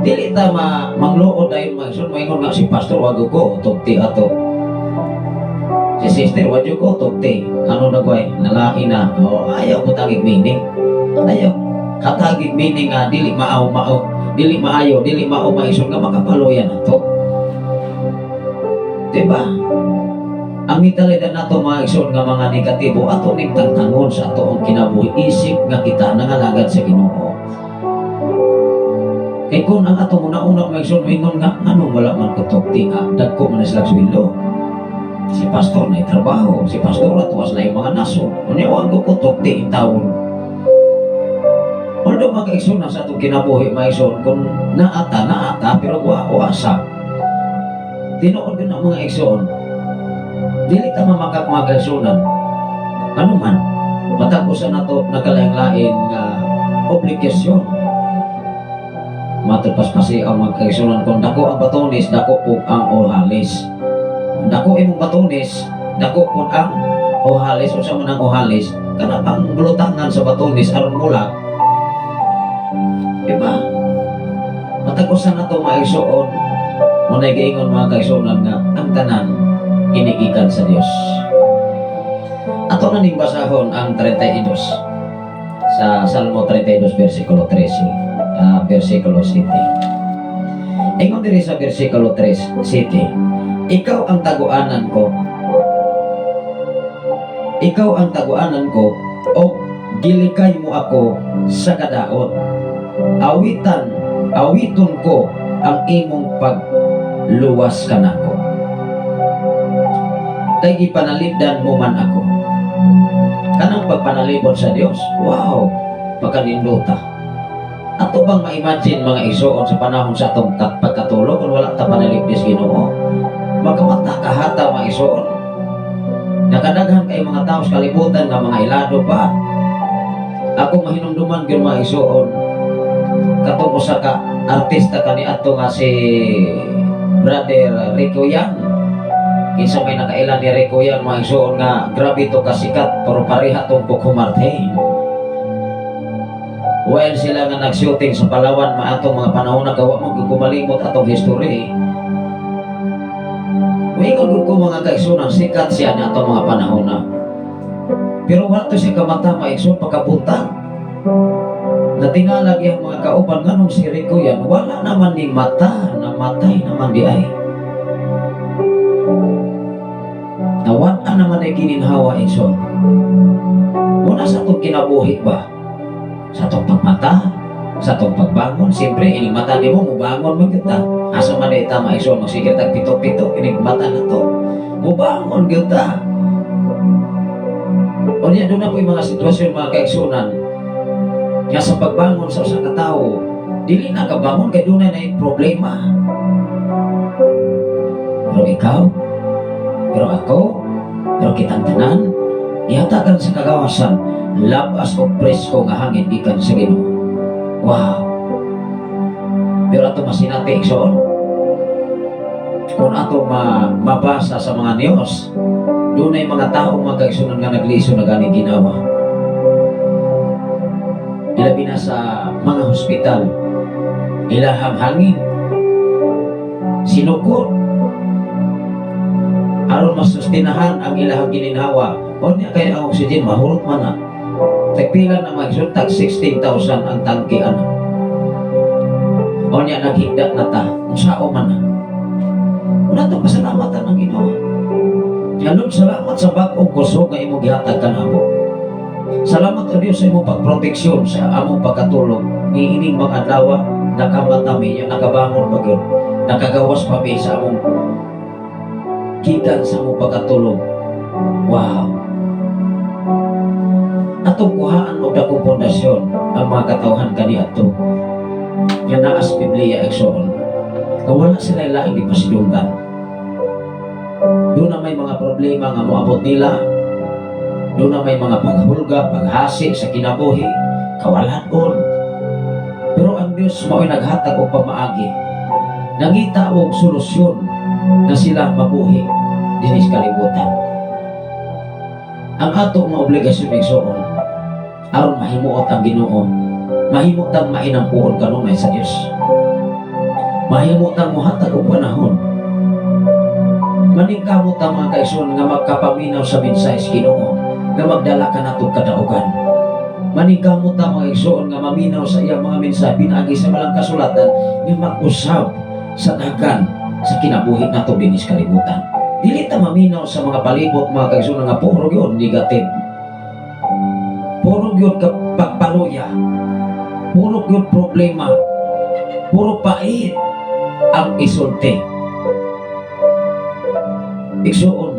Dili ta mangluod dayon, mga igsoon, maingon nga si pastor wag ko, tugti ato. Si sister wag ko, tugti. Ano na gway, nalain na. Oh, ayaw ko tagig meaning. Ayaw. Katagig meaning nga dili maaw mao, dili maayo, dili mao maison nga makapaluyan ato. Diba? Ang mentalidad nato, mga igsoon, nga mga negatibo ato ning tangtangon sa ato ang kinabuhi isip nga kita nangalagad sa Ginoo. Kay kung ang atong una-una, mga igsoon, moingon nga anong wala man ko tugti nga dagko man na sila sweldo. Si pastor na trabaho, si pastor tuwas na yung mga naso. Unya wa ko tugti in taon. Although mga igsoon na sa atong kinabuhi, mga igsoon, kung naata, naata, pero wa wasa. Tinuod yun ang mga igsoon. Dili ta mamakak, mga kaigsunan. Ano man, matag usa nato nagkalain-lain nga obligasyon. Matod paspasi ang mga kaigsunan, kung dako ang batonis, dako po ang ohalis. Kung dako imong batonis, dako po ang ohalis. Unsa man ang ohalis? Kana pang bulutangan sa batonis aron mula. Diba? Matag usa nato, mga igsoon, mo na giingon, mga kaigsunan, nga ang tanan inigikan sa Dios. Ato na ning basahon ang 32 sa Salmo 32 versikulo 13, versikulo 7. Ingon diri sa versikulo 3, 7, "Ikaw ang taguanan ko. Ikaw ang taguanan ko o gilikay mo ako sa kadaot. Awitan, awiton ko ang imong pagluwas kanako. Kay gipanalipdan mo man ako." Kanang pagpanalipod sa Dios, wow, pagkanindota. Ato bang ma-imagine, mga igsoon, sa panahon sa atong pagkatulog kung wala ta panalipdi sa Ginoo? Magkamata kahata, mga igsoon. Nakadaghan kay mga tao sa kalibutan nga mga ilado pa. Ako mahinumduman gyud, mga igsoon, katong usa ka artista kaniadto nga si Brother Rico Yan. Kinsa may nakaila ni Rico Yan, mga igsoon, nga grabe to kasikat pero pareha tong Coco Martin. While sila nga nag-shooting sa Palawan maatong mga panahon na gawa mo kumalimot atong history. Moingon gud ko, mga kaigsunan, sikat siya na atong mga panahon na. Pero wala to siya kamata, mga igsoon, pagkabuntag. Natingalag yung mga kauban nganong si Rico Yan, wala naman ni mata, namatay naman di ay. Nawat naman ay gininhawa, igsoon. Muna sa atong kinabuhi ba? Sa atong pagmata, sa atong pagbangon, siyempre, ining mata nimo, mubangon mo kita. Asa man ita, maigsoon, magsigit ang pito-pito, ining mata na to. Mubangon kita. O niya, doon na po yung mga sitwasyon, mga kaigsunan, nga sa pagbangon sa usa ka tawo, Dili na kabangon kay dunay na problema. Pero ikaw, pero ako, pero kitang tanan, gihatagan sa kagawasan, labas og presko nga hangin gikan sa Ginoo. Wow. Pero ato masinati, igsoon, kung ato mabasa sa mga news, dunay mga tao, mga kaigsunan, nga nagliso na gani ginawa. Ilabi na sa mga hospital, ilahang hangin, sinukot, aron masustinahan ang ilahang gininhawa. O niya kaya ang oxygen, mahurot man na. Tagpila na, mga igsoon, tag 16,000 ang tangke ana. O niya naghigda na ta, unsao man na. Una to pasalamatan ang Ginoo. Ya Lord, salamat sa bag-ong kusog nga imong gihatag kanamo. Salamat o Dios sa imong pagproteksyon sa among pagkatulog. Niining mga adlaw, nakamata mi, nakabangon pa gyud. Nakagawas pa mi sa among gikan sa among pagkatulog. Wow. Atong kuhaan og dakong pundasyon ang mga katawhan kaniadto. Nga naa sa Biblia, igsoon. Nga wala sila laing gipasidunggan. Duna may mga problema nga moabot nila. Duna may mga paghulga, paghasi sa kinabuhi, kawalan-on. Pero ang Diyos mao'y naghatag og pamaagi. Nangita og solusyon na sila mabuhi dinhi sa kalibutan. Ang ato nga obligasyon, igsoon, aron mahimuot ang Ginoo, mahimo tang mainampuon kanunay sa Dios. Mahimo tang mohatag og panahon. Maningkamot ang mga kaigsoon nga magkapaminaw sa mensahe sa Ginoo nga magdala kanato kadaugan. Maningkamot ang mga igsoon nga maminaw sa iyang mga mensahe pinaagi sa balang kasulatan nga mag-usab sa dagan sa kinabuhi nato dinhi sa kalibutan. Dili ta maminaw sa mga palibot, mga kaigsoon, nga puro gyud negative. Puro gyud ka pagpaluya. Puro gyud problema. Puro pait ang isulti. Igsoon,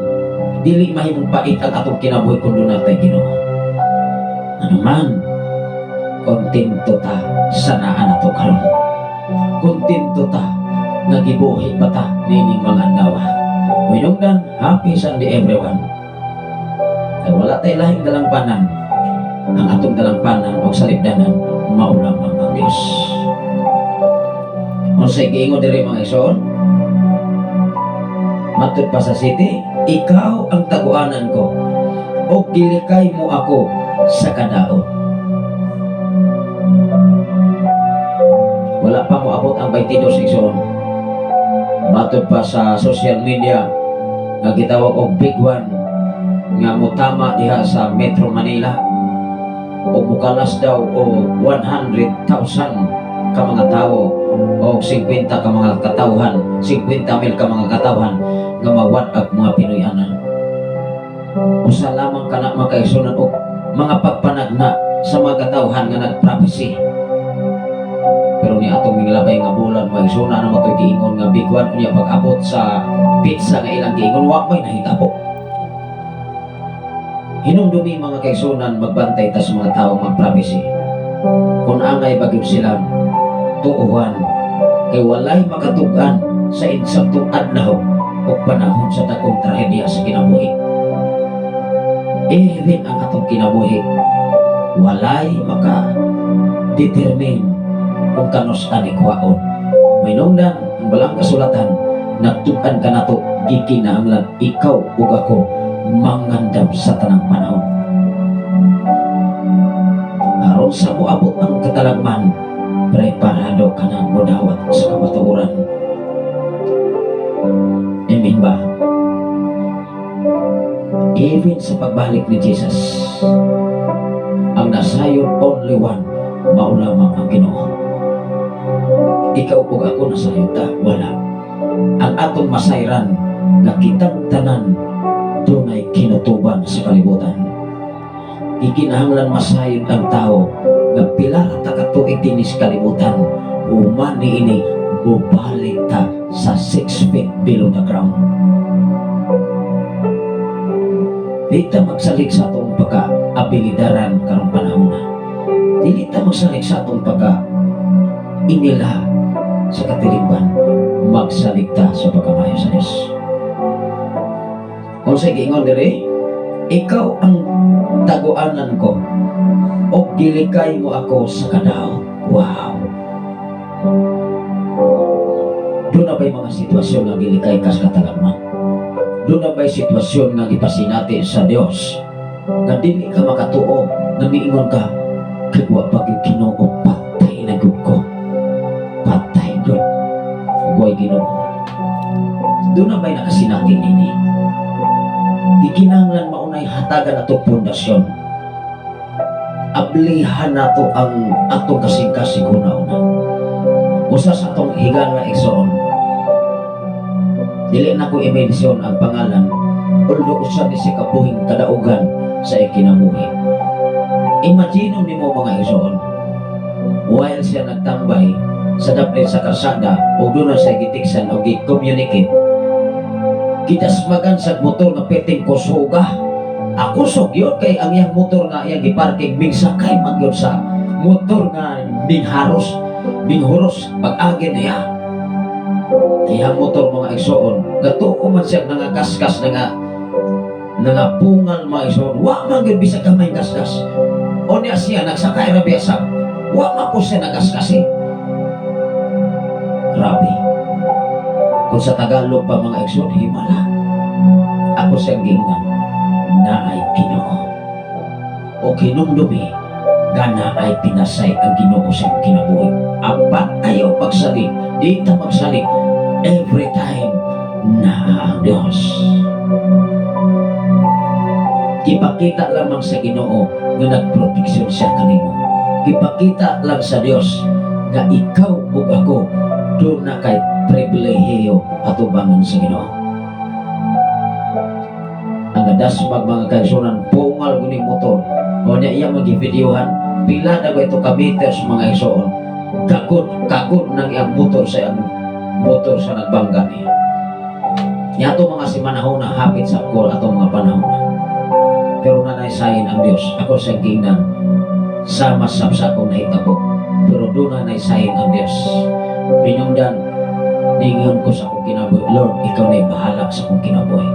dili mahimong pait ang atong kinabuhi kung duna tay Ginoo. Ano man, kontento ta sa naa nato karon. Kontento ta nga gibuhi pa ta niining mga adlaw. Hinungdan, happy Sunday, everyone. Kay wala tay lahing dalampanan. Ang atong dalampanan o salibdanan, mao lamang ang Dios. Unsay giingon diri, mga igsoon? Matud pa sa 7, "Ikaw ang taguanan ko, o gilikay mo ako sa kadaot." Wala pa mo abot ang 22, igsoon. Matud pa sa social media, nga gitawag og Big One, nga mutama diha sa Metro Manila, o mukalas daw o 100,000 ka mga tao o 50 ka mga katawhan, 50 mil ka mga katawhan nga mawad-ag mga Pinoyanan. Usa lamang kana, mga kaigsunan, og mga pagpanagna sa mga katawhan nga nag-prophecy. Pero ni atong milabay nga bulan, mga igsoon, na matoy giingon nga Big One, unya pag-abot sa petsa nga ilang giingon, wa may nahitabo. Hinumdumi, mga kaigsunan, magbantay ta sa mga tao mag-prophecy. Kung angay ba gyud sila tuuhan, kay walay makatug-an sa insaktong adlaw o panahon sa dakong trahedya sa kinabuhi. Even ang atong kinabuhi, walay maka determine kung kanus ani kuhaon. Hinungdan, ang balang kasulatan, nagtug-an kanato, gikinahanglan ikaw ug ako mangandam sa tanang panahon. Aron sa moabot ang katalagman, preparado ka na modawat sa kamatuoran. Amen ba? Even sa pagbalik ni Jesus, ang nasayod, only one, mao lamang ang Ginoo. Ikaw ug ako, nasayod ta? Wala. Ang atong masayran nga kitang tanan dunay kinutuban sa kalibutan. Ikinahanglan masayod ang tao nga pila ra ta ka tuig dinhi sa kalibutan, human niini bubalik ta sa 6 feet below the ground. Di ta magsalig sa atong pagka abilidaran karong panahon na. Dili ta magsalig sa atong pagka Inila sa katilingban, magsalig ta sa pagkamayo sa Diyos. Kung sa giingon diri, "Ikaw ang taguanan ko, o gilikay mo ako sa kadaot." Wow! Duna ba'y mga sitwasyon nga gilikay ka sa katalagman? Duna ba'y sitwasyon nga gipasinati sa Dios nga dili ka makatuo, nga miingon ka, "Kay wa pa gyud Ginoo, patay na gyud ko. Patay gyud. Way Ginoo." Duna ba'y nakasinati nini? Gikinahanglan maunay hatagan ato pundasyon. Ablihan nato ang atong kasing-kasing una-una. Usa sa atong higala, igsoon, dili na ko i-mention ang pangalan, although usa ni siya kabuhing kadaugan sa ikinabuhi. Imagine nimo, mga igsoon, while siya nagtambay sa daplin sa karsada o duna sa gitiksan o gi-communicate, gidasmagan sa motor nga perting kusoga. Ako kusog yun kay ang iyang motor nga iyang giparking mingsakay man yun sa motor nga mingharos, minghuros pag-agi niya. Iyang motor, mga igsoon, gatuo man siya nangagasgas, nangapungal, mga igsoon, wa man gyud bisag gamay gasgas. O niya siya nagsakay ra biya sa wa man po siya nagaskasi. Grabe. Kung sa Tagalog pa, mga igsoon, himala. Ako siyang giingnan, naay Ginoo. O kinumdumi, nga naay pinasay ang Ginoo sa imong kinabuhi. Apan ayaw pagsalig, di ta magsalig, every time naa ang Diyos. Ipakita lamang sa Ginoo nga nagproteksyon siya kanimo. Ipakita lang sa Dios nga ikaw ug ako duna kay pribilehiyo atubangan sa Ginoo. Ang gadasmag, mga kaigsunan, pungal guni motor. O niya iya magivideohan, pila na ba ito ka meters, mga igsoon. Kagod, kagod ng iyang motor sa iyang motor sa nagbangga niya. Niya ato mga simanahona, hapit sa call atong mga panahon na. Pero nanaysayin ang Diyos. Ako sa giingnan, sama sa akong nahitabo. Pero duna naysayin ang Diyos. Pinungdan, ningon ko sa akong kinabuhi, "Lord, ikaw na'y bahala sa akong kinabuhi."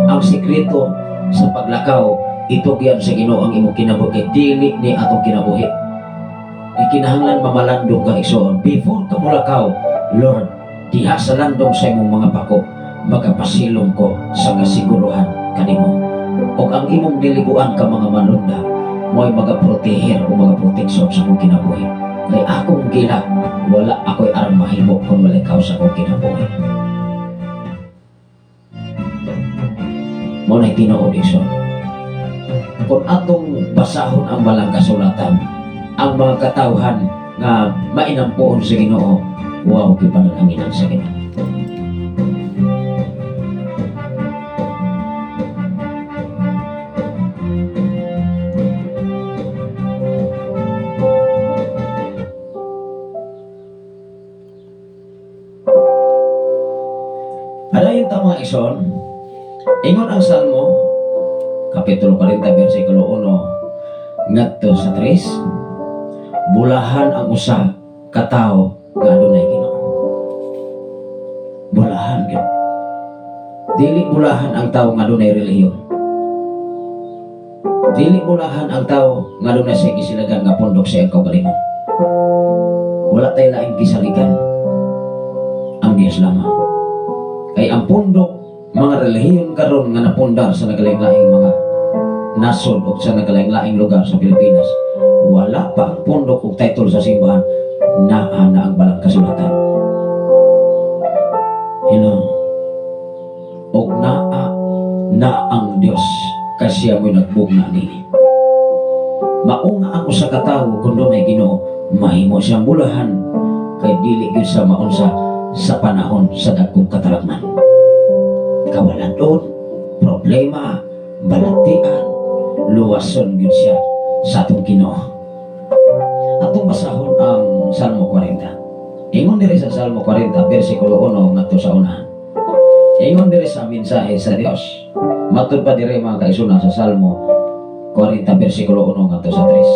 Ang sikreto sa paglakaw, itugyan sa Ginoo ang imong kinabuhi kay dili ni atong kinabuhi. Ikinahanglan mamalandong ka, igsoon. Before ka mulakaw, "Lord, diha sa landong sa imong mga pako, magapasilong ko sa kasiguruhan kanimo." O ang imong nilibuan ka mga manunda, mo'y magaproteher o magaproteksyon sa akong kinabuhi. Kay akong gila, wala ako'y arang mahimo kung wala ikaw sa akong kinabuhi. Mao na'y tinuod, igsoon. Kung atong basahon ang balang kasulatan, ang mga katawhan nga mainampuon sa Ginoo, wow, gipanalhanginan sa Ginoo. Padayon ta, mga igsoon, ingon ang Salmo, Kapitulo 40, versikulo 1, ngadto sa 3, bulahan ang usa ka tawo nga adunay Ginoo. Bulahan gyud. Dili bulahan ang tawo nga adunay relihiyon. Dili bulahan ang tawo nga adunay sa gisilagan nga pundok sa iyang kaugalingon. Wala tay laing gisaligan, ang Diyos lamang. Kay ang pundok mga relihiyon karon nga napundar sa naglaing-laing mga nasod o sa naglaing-laing lugar sa Pilipinas, wala pa ang pundok og title sa simbahan, naa na ang balang kasulatan. Hello. Og naa na ang Dios kay siya mo'y nagbugna nini. Maunga ang usa ka tawo kung dunay Ginoo, mahimo siyang bulahan kay dili gyud sa maunsa sa panahon sa dagkong katalagman. Kawalan, problema, balatian, luwason gyud siya sa atong Ginoo. Atong basahon ang Salmo 40. Ingon diri sa Salmo 40, versikulo 1 ngadto sa unahan. Ingon diri sa mensahe sa Dios. Matud pa diri, mga kaigsunan, sa Salmo 40 versikulo 1 ngadto sa 3.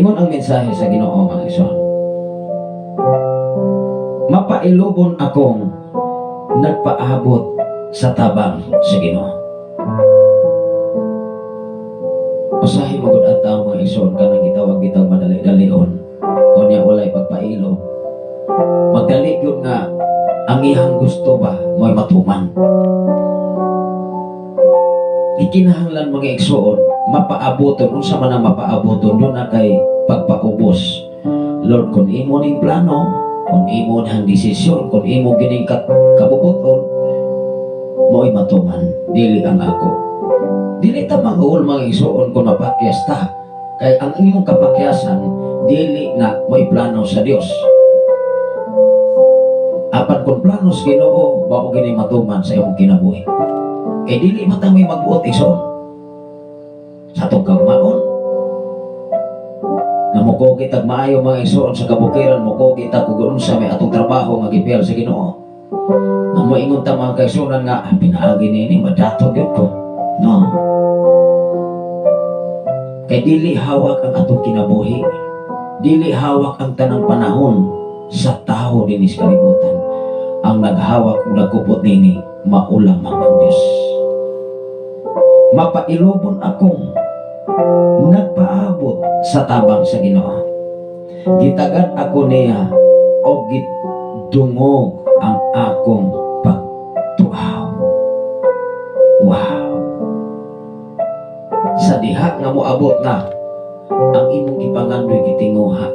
Ingon ang mensahe sa Ginoo, mga igsoon. Mapailubon akong nagpaabot sa tabang sa Ginoo. Usahay magud ang tao, mga igsoon, kanang gitawag bitawg madali-dalion unya walay pagpailo. Magdali gyud nga ang iyang gusto ba mo'y matuman. Ikinahanglan, mga igsoon, mapaaboton. Unsa man ang mapaaboton doon na kay pagpaubos. Lord, kung imo ning plano, kung imo nang desisyon, kung imo gining kabubuton, mo'y matuman, dili ang ako. Dili ta mag-uol, mga igsoon, kung mapakyas ta, kay ang imong kapakyasan dili na mo'y plano sa Dios. Apan kung plano sa Ginoo, mao gini matuman sa imong kinabuhi, kay dili man ta may magbuot, igsoon, sa atong kaugmaon na mukugi tag maayo, mga igsoon, sa kabukiran, mukugi tag kung unsa may atong trabaho nga gipiyal sa Ginoo, nga moingon ta, mga kaigsuonan, nga ah, pinaagi nini madato gyud ko. No, kay dili hawak ang atong kinabuhi, dili hawak ang tanang panahon sa tao dinhi sa kalibutan. Ang naghawak ug nagkupot nini mao lamang ang Dios. Mapailubon akong nagpaabot sa tabang sa Ginoo. Gitagad ako niya og gidungog ang akong pagtuaw. Wow. Sa diha nga moabot na ang imong gipangandoy gitinguha,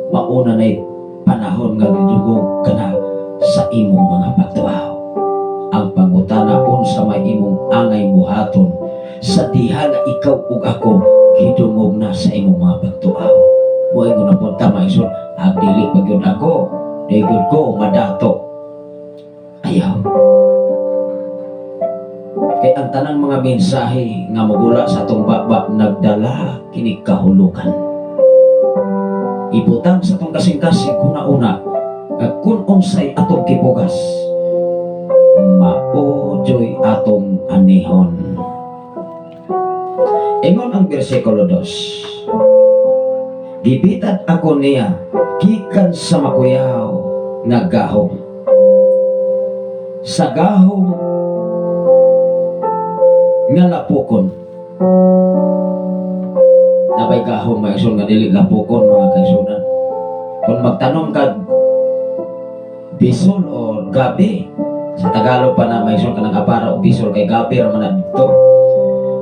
mauna na'y panahon nga gidungog ka na sa imong mga pagtuaw. Ang pangutana, unsa may imong angay buhaton sa diha nga ikaw ug ako gidungog na sa imong mga pagtuaw? Moingon na punta, mga igsoon, ah, dili pa gyud ako, di gyud ko madato. Ayaw. Kay ang tanang mga mensahe nga magula sa atong baba nagdala kini kahulugan. Ibutang sa atong kasing-kasing kuna-una nga kung unsay atong gipugas, mao joy atong anihon. Ingon ang bersikulo 2. Gibitad ako niya gikan sa makuyaw nga gahom. Sa gahom nga lapukon. Nabay gahom, mga igsoon, nga dili lapukon, mga kaigsuonan. Kung magtanom ka bisol o gabi, sa Tagalog pa na, mga igsoon, kanang apara o bisol, kay gabi ra man na dito.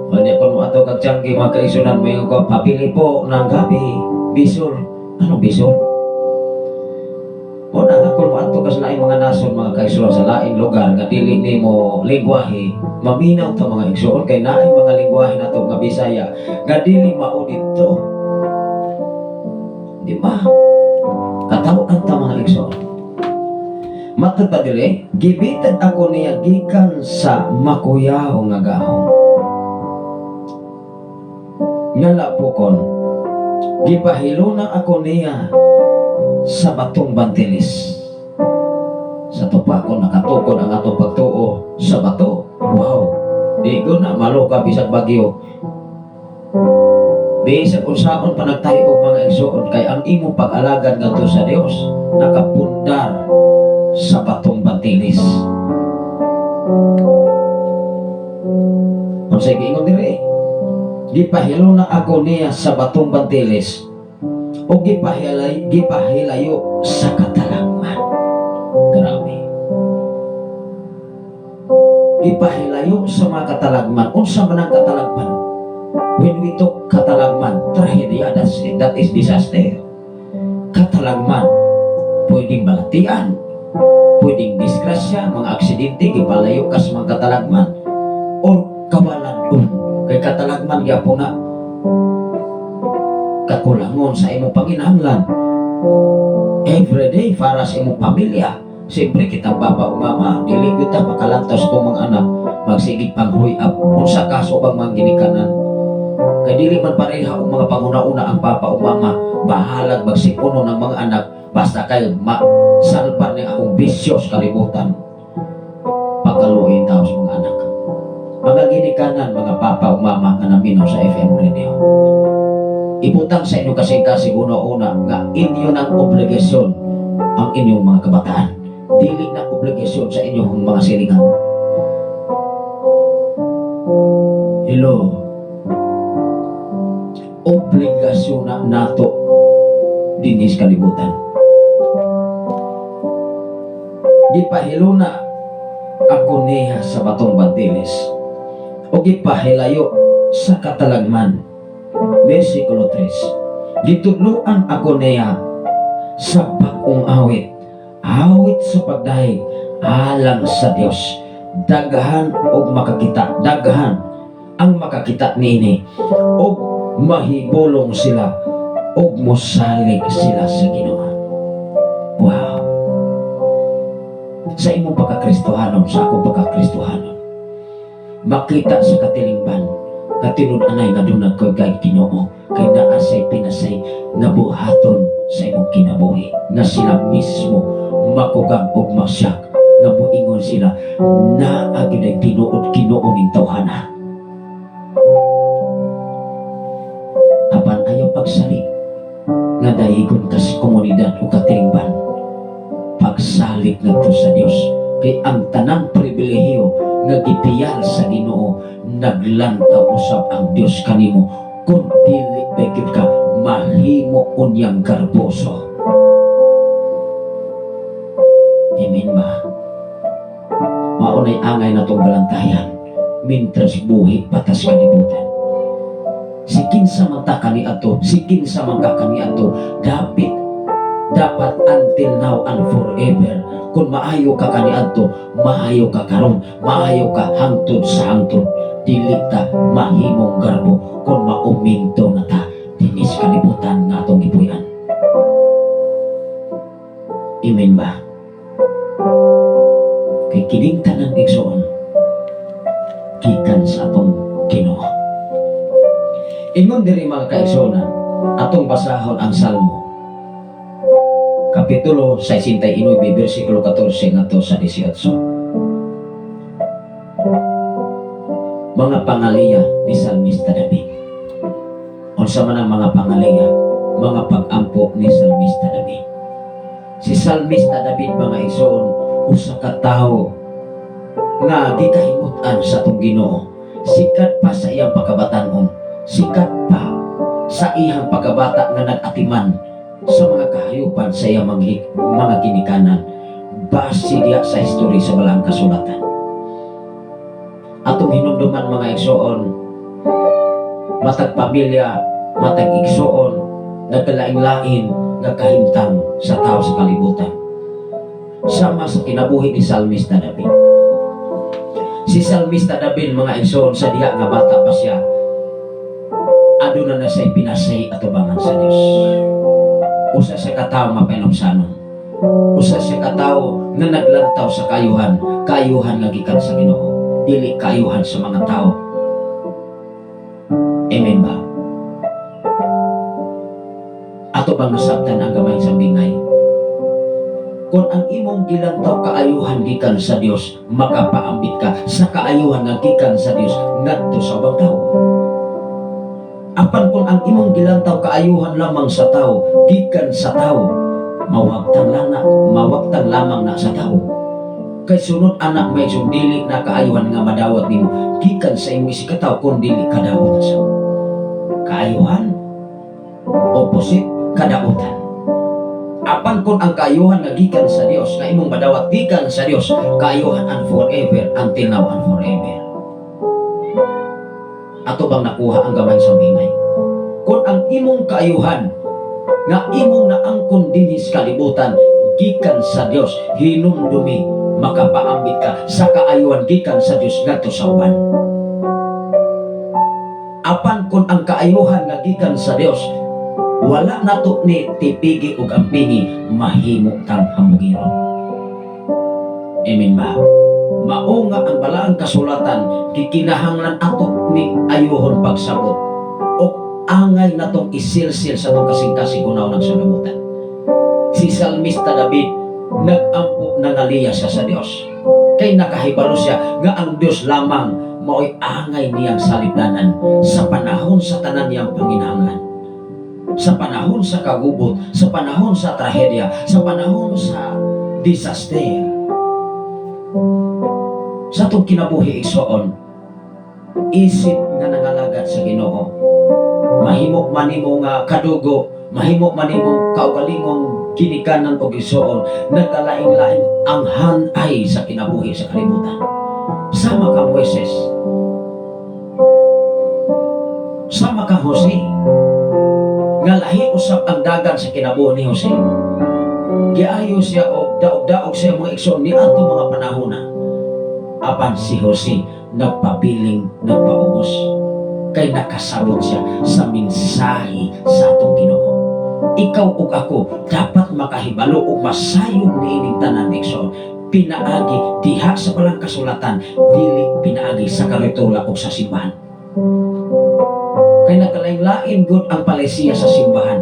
Kanya kung mo ato kag tiyanggi, mga kaigsuonan, mo ko pabili po ng gabi, bisol. Ano bisol? O na nga kung moadto ka sa laing mga nasod, mga kaigsuonan, sa laing lugar nga dili nimo lingwahe, maminaw ta, mga igsoon, kay naay mga lingwahe nato nga Bisaya nga dili mao didto. Di ba? Kataw-an ta, mga igsoon. Matod pa diri, gibitad ako niya gikan sa makuyaw nga gahom nga lapukon. Gipahiluna ako niya sa batong bantilis. Sa tupakon nakatukod ang atong pagtuo sa bato. Wow! Di ko na maluka bisag bagyo. Bisag unsaon pa nagtayo og, mga igsoon, kay ang imong pag-alagad ngadto sa Dios nakapundar sa batong bantilis. Unsay giingon diri? Gipahiluna ako niya sa batong bantilis o gipahilayo sa katalagman. Grabe. Gipahilayo sa mga katalagman. Unsa man ang katalagman? When we talk katalagman, trahedya, that is disaster. Katalagman, pwedeng balatian, pwedeng disgrasya, mga aksidente, gipalayo ka sa mga katalagman, or kawalan. Kay katalagman gyapon na kakulangon sa imong panginahanglan everyday para sa imong pamilya. Siyempre, kitang baba o mama, dili gyud ta makalantaw sa mga anak, magsigig panghuy up unsa kaso bang mga ginikanan. Kay dili man pareha og mga panguna-una ang papa o mama, bahalag magsipuno ng mga anak basta kay ma salbar ni akong bisyo sa kalibutan. Pagkaluoy tao sa mga anak. Mga ginikanan, mga papa o mama nga naminaw sa FM radio. Ibutang sa inyong kasing-kasing una-una nga inyo ng obligasyon ang inyong mga kabataan. Dili na obligasyon sa inyong mga silingan. Hello. Obligasyon na nato dinhi sa kalibutan. Gipahiluna ako niya sa batong bantiles o gipahilayo sa katalagman. Versikulo 3. Gitudloan ako niya sa bag-ong awit, awit sa pagdayeg alang sa Dios. Daghan og makakita, daghan ang makakita niini og mahibulong sila og mosalig sila sa Ginoo. Wow. Sa imong pagkakristohanon, sa akong pagkakristohanon, makita sa katilingban, katinud-anay nga duna kay kay Ginoo, kay naa say pinasay nga buhaton sa imong kinabuhi, nga sila mismo makugang og masyak, nga moingon sila, naa gyud ay tinuod Ginoo ning tawhana. Apan ayaw pagsalig nga dayigon ka sa komunidad o katilingban, pagsalig ngadto sa Dios, kay ang tanang pribilehiyo nga gipiyal sa Ginoo, naglantaw usab ang Dios kanimo kung dili ba gyud ka mahimo unyang garboso. Amen ba? Maunay angay natong balantayan mintras buhi patas kalibutan. Si kinsa man ta kaniadto, si kinsa man ka kaniadto, dapat until now and forever. Kung maayo ka kaniadto, maayo ka karon, maayo ka hangtod sa hangtod. Dili ta mahimong garbo kung mauminto na ta dinis kalibutan nga atong gipuy-an. Amen ba? Kay kining tanan, igsoon, gikan sa atong Ginoo. Ingon diri, mga kaigsuonan, atong basahon ang Salmo. Kapitulo 69, versikulo 14 ngadto sa 18. Mga pangaliya ni Salmista David. Unsa man ang mga pangaliya, mga pag-ampo ni Salmista David? Si Salmista David, mga igsoon, usa ka tawo nga gikahimut-an sa atong Ginoo. Sikat pa sa iyang pagkabatan-on, sikat pa sa iyang pagkabata nga nag-atiman sa mga kahayupan sa iyang mga ginikanan, base diya sa history sa Balaang Kasulatan. Atong hinumduman, mga igsoon, matag pamilya, matag igsoon, nagkalain-lain nga kahimtang sa tao sa kalibutan. Sama sa kinabuhi ni Salmista David. Si Salmista David, mga igsoon, sa diha nga bata pa siya, aduna na siya'y pinasay atubangan sa Dios. Usa sa katawo mapahinumsanon. Usa sa katawo nga naglantaw sa kaayuhan, kaayuhan nga gikan sa Ginoo, dili kaayuhan sa mga tao. Amen ba? Ato bang nasabtan ang gamay sa bingay? Kung ang imong gilantaw kaayuhan gikan sa Dios, makapaambit ka sa kaayuhan nga gikan sa Dios ngadto sa ubang tao. Apan kung ang imong gilantaw kaayuhan lamang sa tao, gikan sa tao, mawagtang lana, mawagtang lamang na sa tao. Kay sunod anak may so dili na kaayuhan nga madawat nimo gikan sa imong isigkatawo kung dili kadawat sa kaayuhan, opposite kadautan. Apan kung ang kaayuhan nga gikan sa Dios nga imong madawat gikan sa Dios, kaayuhan and forever, until now and forever. Ato bang nakuha ang gamay sa bingay? Kung ang imong kaayuhan nga imong naangkon dinhi sa kalibutan gikan sa Dios, hinumdumi makapaambit ka sa kaayuhan gikan sa Dios ngadto sa uban. Apan kung ang kaayuhan nga gikan sa Dios wala nato ni tipigi ug ampingi, mahimo kang hamugiron. Amen ba? Mao nga ang Balaang Kasulatan gikinahanglan ato ni ayuhon pagsabot o angay natong isilsil sa atong kasing-kasing hunaw ng sangabutan. Si Salmista David nag-ampo, nangaliya siya sa Dios. Kay nakahibalo siya nga ang Dios lamang mao'y angay niyang salibdanan sa panahon sa tanan niyang panginahanglan. Sa panahon sa kagubot, sa panahon sa trahedya, sa panahon sa disaster. Sa atong kinabuhi, igsoon, isip nga nangalagad sa Ginoo, mahimo man nimo nga kadugo, mahimo man nimo kaugalingong ginikanan og igsoon, nagkalain-lain ang hanay sa kinabuhi sa kalibutan. Sama ka Moises, sama ka Jose, nga lahi usab ang dagan sa kinabuhi ni Jose. Giayo siya og daog-daog sa mga igsoon ni ato mga panahona. Apan si Jose nagpabiling nagpaubos kay nakasabot siya sa mensahe sa atong Ginoo. Ikaw ug ako dapat makahibalo ug masayod niining tanan, igsoon, pinaagi diha sa balang kasulatan, dili pinaagi sa karitula ug sa simbahan. Kay nagkalain-lain gud ang palisiya sa simbahan.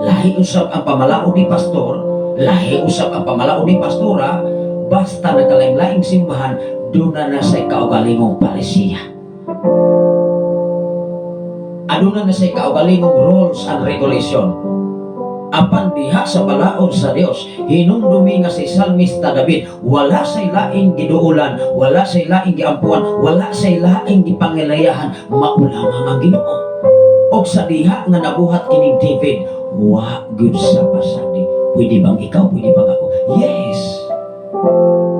Lahi usab ang pamalaod ni pastor, lahi usab ang pamalaod ni pastora, basta nagkalain-laing simbahan, duna na sa kaugalingong palisiya. Aduna na sa kaugalingong rules and regulation. Apan diha sa balaod sa Dios, hinumdumi nga si Salmista David, wala say laing giduulan, wala say laing giampuan, wala say laing gipangilayahan, mao lamang ang Ginoo. Og sa diha nga nabuhat kining David, wa gyud sa pasagdi. Pwede bang ikaw? Pwede bang ako? Yes.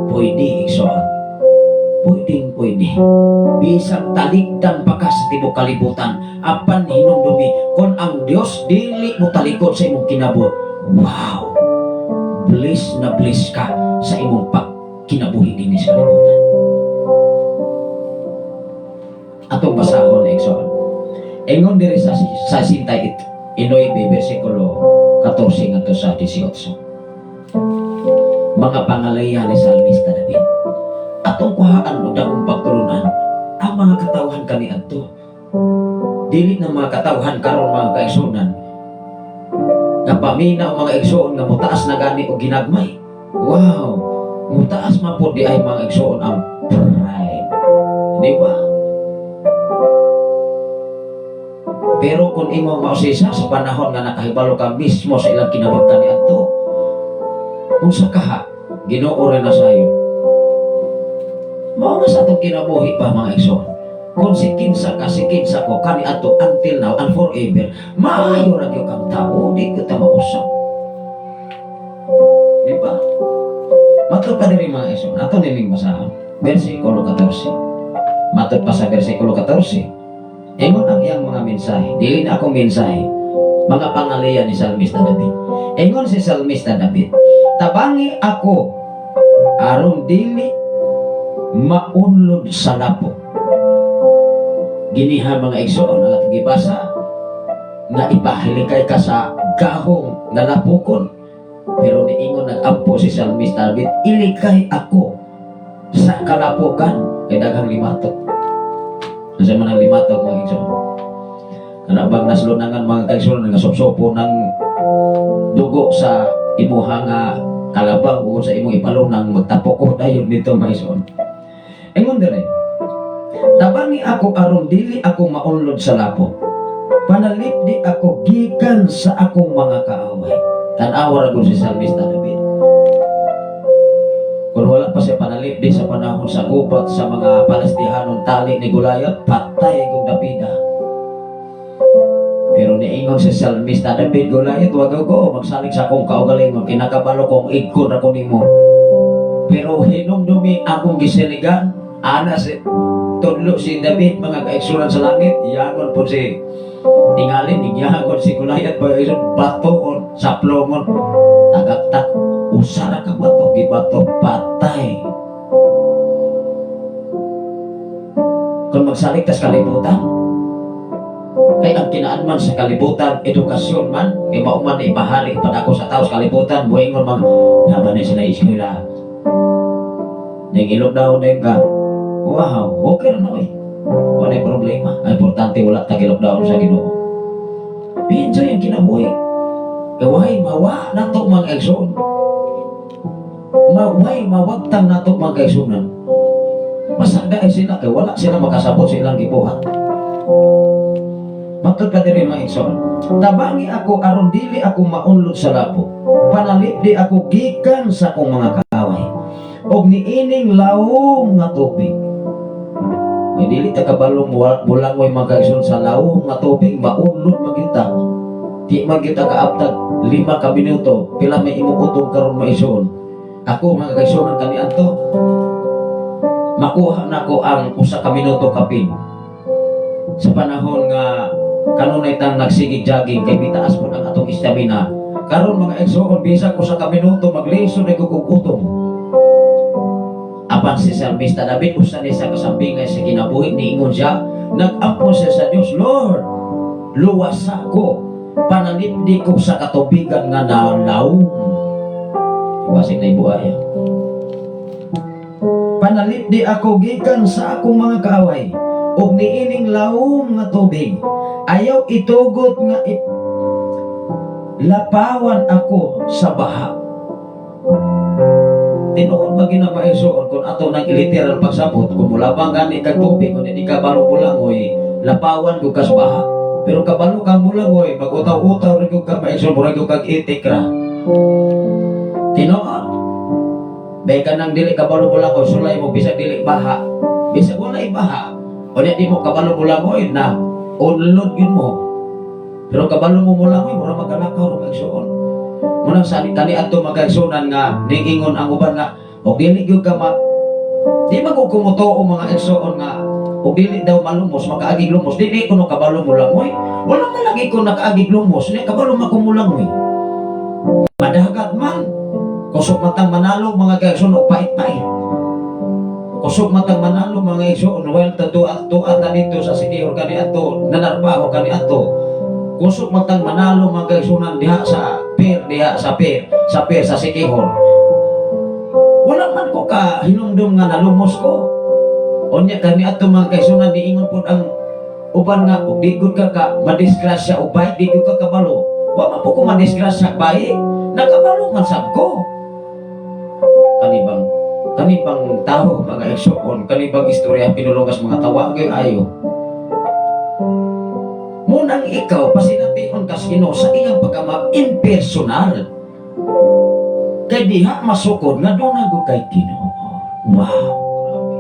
Pwede, igsoon. Pwedeng pwede. Bisag talikdan pa ka sa tibok kalibutan, apan hinumdumi kung ang Dios dili mo talikod sa imong kinabuhi. Wow! Bliss na bliss ka sa imong pagkinabuhi dinhi sa kalibutan. Atong basahon, igsoon. Ingon diri sa 69 bersikulo 14 ngadto sa 18. Mga pangalaya ni Salmista David. Atong kuhaan og dakong pagtulunan ang mga katawhan kaniadto. Dili ng mga katawhan karon, mga kaigsunan. Nga paminaw, mga igsoon, nga mutaas na gani og ginagmay. Wow, mutaas man pod di ay, mga igsoon, ang pride. Di ba? Pero kung imo mausisa sa panahon nga nakahibalo ka mismo sa ilang kinabuhi kaniadto, unsa kaha, Ginoo rin na sayo. Mao na sa atong kinabuhi pa, mga igsoon. Kung si kinsa ka, si kinsa ko, kani ato until now and forever, maayo ra gyud kang tao, di ko ta mausap. Di ba? Matod pa diri, mga igsoon, ato nining basahan. Versikulo 14. Matod pa sa versikulo 14. Ingon ang iyang mga mensahe. Dili na akong mensahe. Mga pangalayan ni Salmista David. Ingon si Salmista David, "Tabangi ako aron dili maunlod sa lapok." Giniha, mga igsoon, ang atong gibasa nga ipahilikay ka sa gahong nga lapokon. Pero niingon, nag-ampo si Salmista David, "Ilikay ako sa kalapokan," kay daghang limatok. Unsa man ang limatok, mga igsoon? Kana bang naslunangan, mga kaigsoon, nga sopsopo ng dugo sa imuha nga kalabaw o sa imong ipalunang, magtapok ko dayon dito, mga igsoon. Ingon dire, "Tabangi ako aron dili ako maunlod sa lapok. Panalipdi ako gikan sa akong mga kaaway." Tan-awa ra gud si Salmista David. Kung wala pa siya panalipdi sa panahon sa gubat sa mga Palestihanon tali ni Goliath, patay kung Davida. Pero niingon si Salmista David, "Goliath, wag ko magsalig sa akong kaugalingon, kinakabalo kong igkon ako nimo. Pero hinumdumi akong gisiligan," ana si tudlo si David, mga kaigsunan, sa langit, yangon po si tingalin, yangon si Goliath, bato on, saplongon, tagaktak, usara ka bato, gibato, patay. Kung magsalig tas kalibutan, kay ang kinaan man sa kalibutan, edukasyon man, kay mao man na ipahari padako sa tao sa kalibutan, buhingon man, naban ni sila eskwela. Ning ilog daw na ka. Wow, okay na oy. Wala problema. Ang importante wala ta down sa Ginoo. Enjoy ang kinabuhi. Kaway mawa nato, mga kaigsoon. Maway mawagtang nato, mga kaigsunan. Masagda ay sila kay wala sila makasabot sa ilang gibuhat. Matud pa diri, mga igsoon. Tabangi ako aron dili ako maunlod sa labot. Panalipdi ako gikan sa akong mga kaaway. Og niining lawom nga tubig. May dili ta kabalong mulangoy, mga kaigsoon, sa lawom nga tubig, maunlod man gyud ta. Di man gyud ta kaabtag 5 ka minuto. Pila may imong utong karon, mga igsoon? Ako, mga kaigsoon, kaniadto makuha nako ang 1 ka minuto kapin sa panahon nga kanunay tang nagsigig jogging kay mitaas po ang atong stamina. Karon, mga igsoon, bisag 1 ka minuto, maglisod na kog utom. Apan si Salmista David, usa ni sa kasambingay sa kinabuhi, niingon siya, nag-ampo siya sa Dios, "Lord, luwasa ko, panalipdi ko sa katubigan nga nalawom." Basig na ibuaya. Panalipdi ako gikan sa akong mga kaaway ug niining lawom nga tubig. Ayaw itugot nga lapawan ako sa baha. Tinuod ba gina, mga igsoon, kung ato nang literal pagsabot, kung mulabang gani kag tubig, kung hindi ka kabalo mulangoy, lapawan ko kas baha. Pero kabalo kang mulangoy, mag-utaw-utaw rin ko ka, mga igsoon, murag kag itik ra. Tinuod. Bay ka nang dili kabalo mulangoy, sulay mo bisag dili baha. Bisag wala baha. O di mo kabalo mulangoy na unlod yun mo. Pero kabalo mo mulangoy, mura magalakaw ra, mga igsoon. Munang sa kani adto, mga igsunan, nga niingon ang uban nga og dili gyud ka ma di man ko kumutuo, mga igsoon, nga og dili daw malumos makaagig lumos. Dili ko no kabalo mulangoy. Wala man lagi ko nakaagig lumos ni kabalo man ko mulangoy. Madagat man, kusog matang manalo, mga kaigsoon, og pait-pait. Kusog matang manalo, mga igsoon, well tuat tuat na dito sa Siquijor kani adto, nanarbaho kani adto. Kusog matang manalo, mga kaigsunan, diha sa pier, diha sa pier sa Siquijor. Wala man ko ka hinumdum nga nalumos ko. Unya kani adto, mga kaigsunan, niingon pud ang uban nga og di gud ka ka madisgrasya og bike, di gud ka kabalo. Wa man po ko madisgrasya bike, nakabalo man sab ko. Kani bang tao, mga igsoon, kani bang istorya pinulungas, mga tawa gyud ayo. Munang ikaw pasination kas Ginoo sa iyang pagkama impersonal. Kay diha masukod nga doon ko kay Ginoo. Wow, grabe.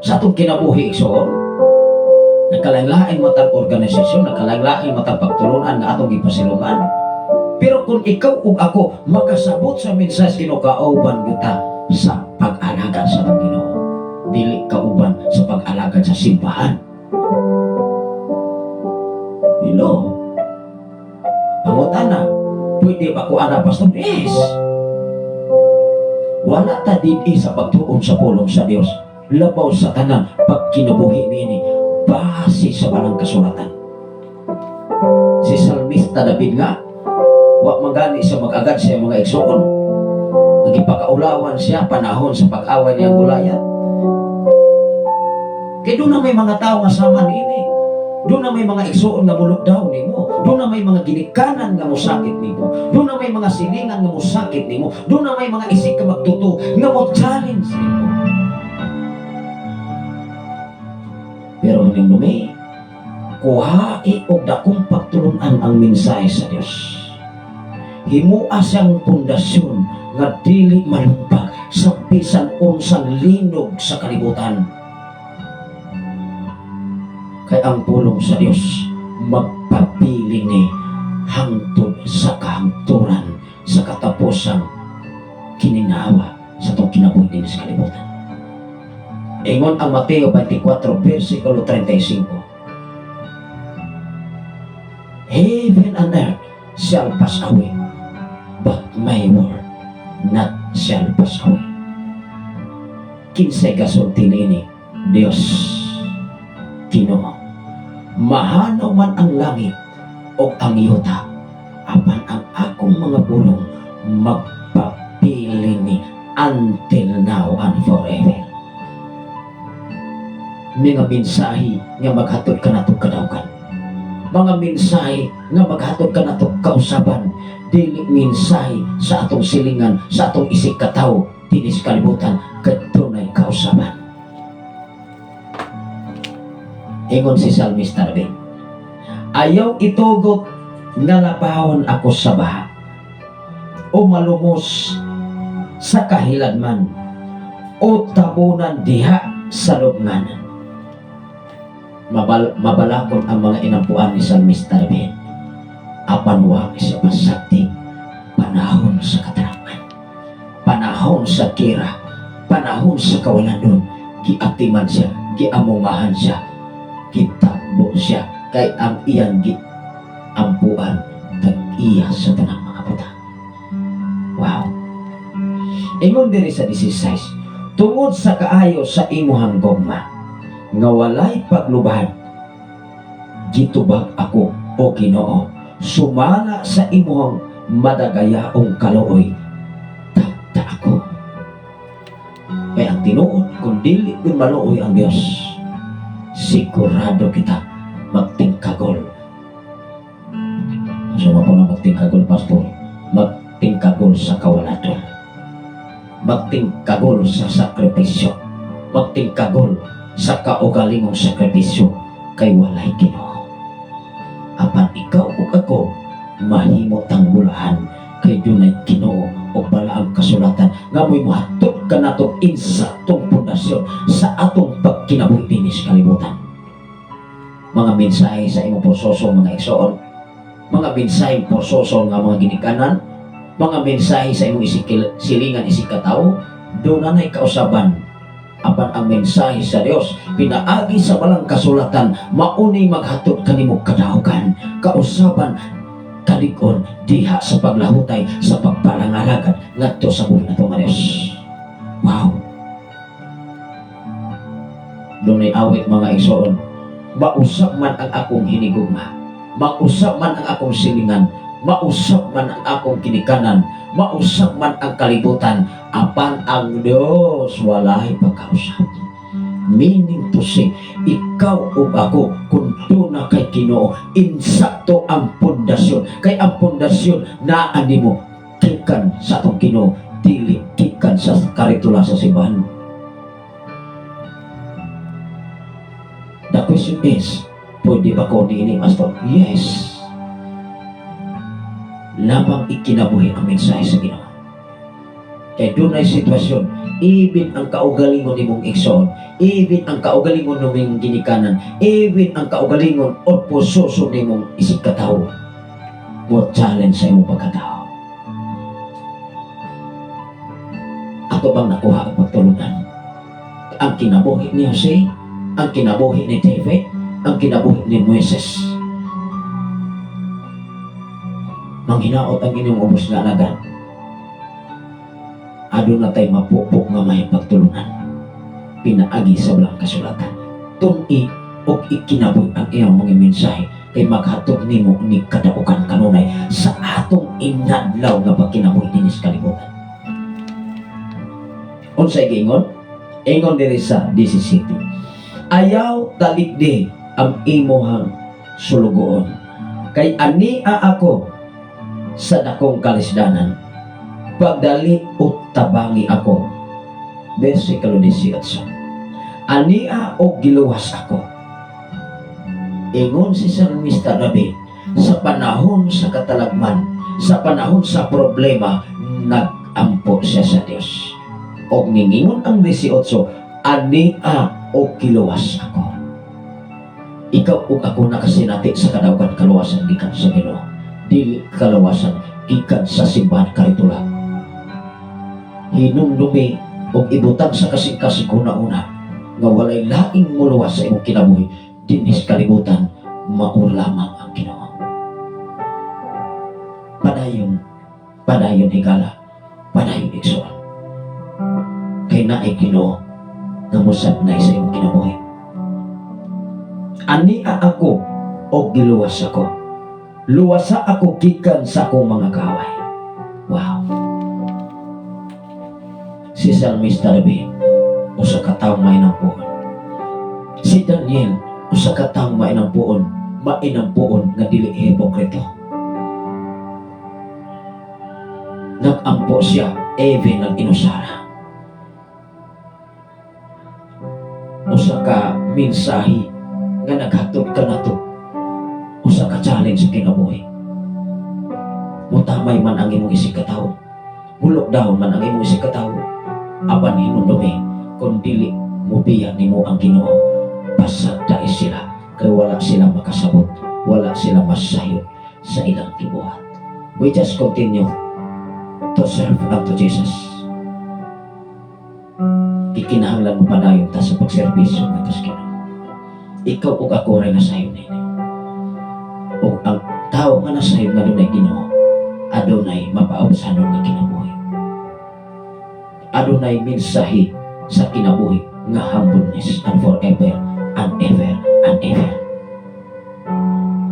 Sa atong kinabuhi, igsoon, nagkalain-lain matag organisasyon, nagkalain-lain matag pagtulunan nga atong gipasilungan. Pero kung ikaw ug ako makasabot sa mensahe Ginoo, kauban kita sa pag-alagad sa atong Ginoo. Dili kauban sa pag-alagad sa simbahan. Hello. Pangutana, pwede ba ko ana, pastor? Yes. Wala ta dili sa pagtuon sa pulong sa Dios. Labaw sa tanan pagkinabuhi niini base sa balang kasulatan. Si Salmista David nga wa man gani sa mag-agad siya, mga igsoon. Nagipakaulawan siya panahon sa pag-away niya Goliath. Kay doon na may mga tao nga sama niini. Doon na may mga igsoon nga mulukdaw nimo. Doon na may mga ginikanan nga mosakit nimo. Doon na may mga silingan nga mosakit nimo. Doon na may mga isig ka magtuto nga mo challenge nimo. Pero hinumdumi, kuhai og dakong pagtulunan ang mensahe sa Dios. Himua siyang pundasyon nga dili malumpag sa bisan unsang linog sa kalibutan. Kay ang pulong sa Dios magpapili ni hangtod sa kahangturan, sa katapusang kininhawa sa itong kinabuhi din sa kalibutan. Ingon ang Mateo 24 versikulo 35. "Heaven and earth shall pass away, but my word not shall pass away." Kinsay gasulti niini? Dios Ginoo. Mahanaw man ang langit o ang yuta, apan ang akong mga pulong magpapili ni until now and forever. Mga mensahe nga maghatod kanato kadaugan. Mga mensahe nga maghatod kanato kausaban. Dili mensahe sa atong silingan, sa atong isig katawo, dinhi sa kalibutan, kadunay kausaban. Ingon si Psalmist David, "Ayaw itugot nga labawon ako sa baha o malumos sa kahiladman o tabunan diha sa lubnganan." Mabalakon ang mga inampuan ni Psalmista David. Apan wa siya pasagdi panahon sa katarangman, panahon sa kira, panahon sa kawalanon, giatiman siya, giamungahan siya, gitakbo siya, kay ang iyang giampuan tag-iya sa tanang mga butang. Wow. Ingon diri sa 16, "Tungod sa kaayo sa imuhang gugma, nga walay paglubad, gitubag ako, o Ginoo, sumala sa imuhang madagayaong kaluoy, tagta ako." Kaya ang tinuod, kung dili gyud maluoy ang Dios, sigurado kita magtingkagol. So, po na magtingkagol, Pastor? Magtingkagol sa kawalaton. Magtingkagol sa sakripisyo. Magtingkagol sa kaugalingong sakripisyo kay walay Ginoo. Apan ikaw ug ako mahimo tang bulahan kay dunay Ginoo ug balaang kasulatan nga mo'y mohatod kanato insaktong pundasyon sa atong pagkinabuhi dinhi sa kalibutan. Mga mensahe sa imong porsoso, mga igsoon, mga mensahe porsoso nga mga ginikanan, mga mensahe sa imong isikil, silingan isikatawo, doon na kausaban. Apan ang mensahe sa Dios pinaagi sa balang kasulatan mauni maghatod kanimo kadaugan, kausaban, kalig-on diha sa paglahutay, sa pagparangalagad ngadto sa buhi nato nga Dios. Wow. Dunay awit, mga igsoon, "Mausap man ang akong hinigugma, mausap man ang akong silingan, mausap man ang akong kinikanan, mausap man ang kalibutan, apan ang Diyos walay pagkausap." Meaning to say, ikaw ug ako, kung na kay Ginoo, insakto ang pundasyon. Kay ang pundasyon naa nimo gikan sa atong Ginoo, dili gikan sa karitula sa simbahan. The question is, pwede ba ko niini, Pastor? Yes. Lamang ikinabuhi ang mensahe sa Ginoo. Kay dunay sitwasyon, even ang kaugalingon nimong igsoon, even ang kaugalingon nimong ginikanan, even ang kaugalingon o pososo nimong isig katawo, mo challenge sa imong pagkatao. Ato bang nakuha ang pagtulunan? Ang kinabuhi ni Jose, ang kinabuhi ni David, ang kinabuhi ni Moises. Manghinaot ang inyong ubos nga alagad. Aduna tay mapupok nga may pagtulunan. Pinaagi sa balang kasulatan. Tun-i og ikinabuhi ang iyang mga mensahe kay maghatod nimo ni kadaukan kanunay sa atong inadlaw nga pagkinabuhi dinhi sa kalibutan. Unsay giingon? Ingon diri sa 17. "Ayaw talikdi ang imuhang sulugoon. Kay ania ako sa dakong kalisdanan. Pagdali o tabangi ako." Versikulo 18. "Ania o giluwas ako." Ingon si Salmista David, sa panahon sa katalagman, sa panahon sa problema, nagampo siya sa Dios. Og ningingon ang 18, "Ania o giluwas ako." Ikaw ug ako nakasinati sa kadaugan kaluwasan gikan sa Ginoo. Dili kaluwasan gikan sa simbahan karitula. Hinumdumi og ibutang sa kasing-kasing una-una nga walay laing muluwas sa imong kinabuhi dinhi sa kalibutan, mao lamang ang Ginoo. Padayon, padayon higala, padayon igsoon. Kay naay Ginoo nga mosabnay sa imong kinabuhi. "Ania ako o giluwas ako. Luwasa ako gikan sa akong mga kaaway." Wow. Si Salmista David, usa ka taong mainampuon. Si Daniel, usa ka taong mainampuon, mainampuon nga dili hipokrito. Nagampo siya, even ang inusara. Usa ka mensahe Nga naghatod ka nato usa ka challenge sa kinabuhi. Mutamay man ang imong isig katawo. Mulok down man ang imong isig katawo. Apan hinumdumi, kung dili mubiya nimo ang Ginoo, pasag dai sila kay wala sila makasabot, wala sila masayod sa ilang gibuhat. We just continue to serve unto Jesus. Ikinahanglan mo padayon ta sa pagserbisyo ngadto sa Ginoo. Ikaw ug ako ray nasayod nini. Ug ang tao nga nasayod nga dunay Ginoo, adunay mapaubsanon nga kinabuhi. Adunay mensahe sa kinabuhi nga humbleness and forever and ever and ever.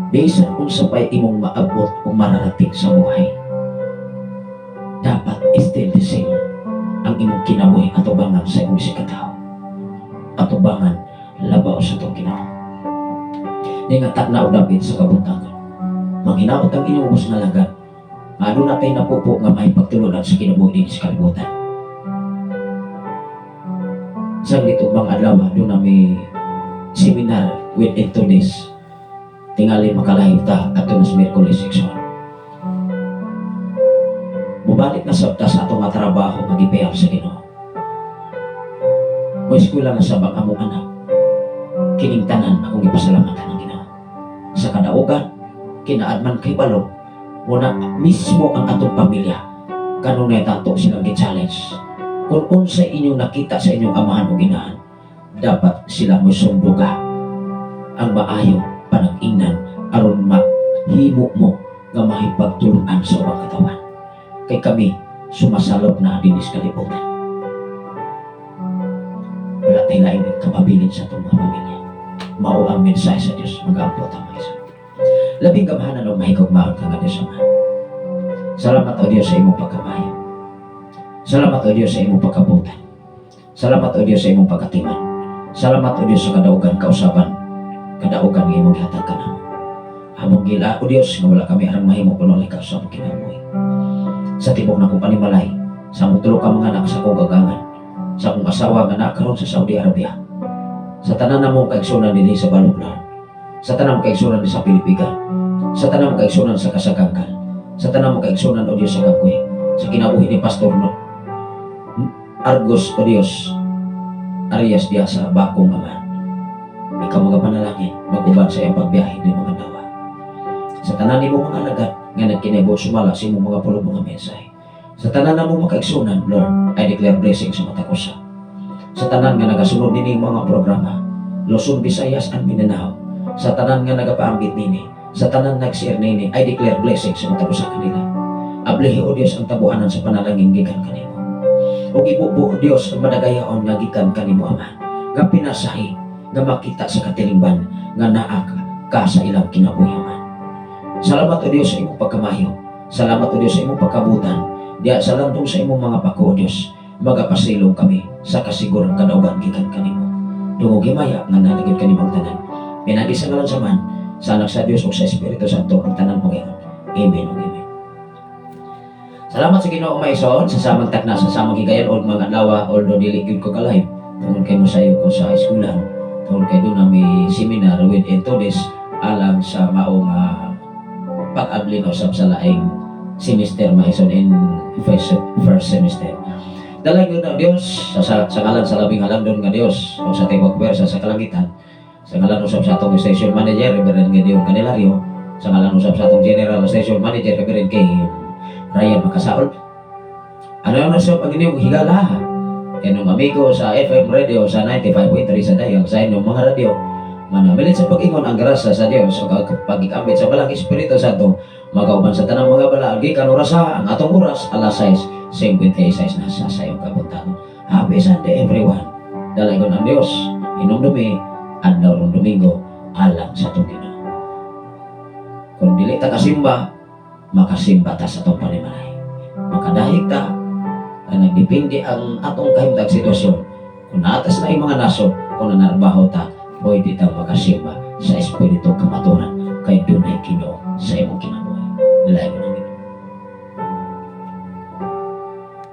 Bisan unsa pa'y imong maabot o mararating sa buhay, dapat still the same ang imong kinabuhi atubangan sa imong isig katawo. Atubangan labaw sa atong Ginoo. Ni nga tagna og dapit sa kabuntagon. Manghinaot ang inyong ubos nga alagad. Aduna tay napupo nga mahipagtulunan sa kinabuhi dinhi sa kalibutan. Sa litubang adlaw, duna may seminar within 2 days. Tingali makalahi ta adto na sa Miyerkules section. Mubalik na sabta sa atong nga trabaho nga gipayap sa Ginoo. Mo eskwela na sab ang among anak. Kining tanan akong gipasalamatan ang Ginoo. Sa kadaugan, kinaad man kay balo, muna mismo ang atong pamilya kanunay tato silang gi-challenge. Kung unsa inyong nakita sa inyong amahan o ginahan, dapat sila mo sunduga ang maayo panag-ingnan aron mahimo mo nga mahipagtulunan sa ubang katawan. Kay kami sumasalop na dinhi sa kalibutan. Wala tay laing kapabilin sa atong mga pamilya. Mao ang mensahe sa Dios, mag-ampo ta, mga isa. Labing gamhanan og mahigugmaon ka nga Dios Ama. Salamat, O Dios, sa imong pagkamayo. Salamat, O Dios, sa imong pagkabutan. Salamat, O Dios, sa imong pagkatiman. Salamat, O Dios, sa kadaugan kausaban, kadaugan nga imong gihatag kanamo. Among gila, O Dios, nga wala kami arang mahimo kun wala ka sa among kinabuhi. Sa tibok na kong panimalay, sa among tulo ka mga anak, sa akong gagangan, sa akong asawa nga naa karon sa Saudi Arabia, sa tanan namong kaigsunan dinhi sa Baluglan, sa tanan mong kaigsunan sa Pilipigan, sa tanan mong kaigsunan sa Kasaganggan, sa tanan mong kaigsunan, O Dios, sa Gagwe, sa kinabuhi ni Pastor no, Argos, O Dios, Arias diya sa Bakong Aman. Ikaw mga panalangin, mag-uban sa iyang pagbiyahe di mga nawa. Sa tanan nimo mga alagad nga nagkinabot sumala sa imong mga pulong, mga mensahe. Sa tanan na mo makaigsunan, Lord, I declare blessing sa matag usa. Sa tanan nga nagasunod nini mga programa, Luzon, Visayas, and Mindanao, sa tanan nga nagapaambit nini, sa tanan nag-share nini, I declare blessing sa matag usa kanila. Ablihi, O Dios, ang tabuanan sa panalangin gikan kanimo. Ug ibubo, O Dios, ang madagayaon nga gikan kanimo, Ama. Nga pinasahi nga makita sa katilingban nga naa ka sa ilang kinabuhi, Ama. Salamat, O Dios, sa imong pagkamayo. Salamat, O Dios, sa imong pagkabutan. Diya sa landong sa imong mga pako, O Dios, magapasilong kami sa kasigurang kadaugan gikan kanimo. Dungog himaya nga nalagid kanimo ang tanan. Pinagi sa ngalan sa Amahan, sa Anak sa Dios ug sa Espiritu Santo ang tanan mo. Amen ug amen. Salamat sa Ginoo, maison, sa samang takna, sa samang higayon og mga adlaw, although dili gyud ko ka-live tungod kay mosayo ko sa eskwelahan, tungod kay duna may seminar within 2 days alang sa maong pag-abli no usab sa laing semester, maison, in first semester. Dalay gyud ang Dios sa ngalan sa labing halangdon nga Dios o sa tibok puwersa sa kalangitan, sa ngalan usab sa atong station manager, Reverend Gideon Canelario, sa ngalan usab sa atong general station manager, Reverend K. Ryan Makasaol. Ano na sa pag inyong higala? Inyong amigo sa FM radio sa 95.3 sa dayang sa inyong mga radyo. Manamilit sa pag-ingon ang grasya sa Dios o pagikambit sa Balang Espiritu Santo magauban sa tanang mga bala gikan orasa ang atong oras alas 6:56 na sa sayong kabuntagon. Happy Sunday, everyone. Dalaygon ang Dios. Hinumdumi adlaw rong Domingo alang sa atong Ginoo. Kung dili ta kasimba, makasimba ta sa atong panimalay. Makadahig ta, ang nagdepende ang atong kahimtang sitwasyon. Kung naatas na yung mga nasod, kung nanarbaho ta, pwede tang makasimba sa espiritu kamaturan kay dunay Ginoo sa imong kinabuhi. Dalaygon.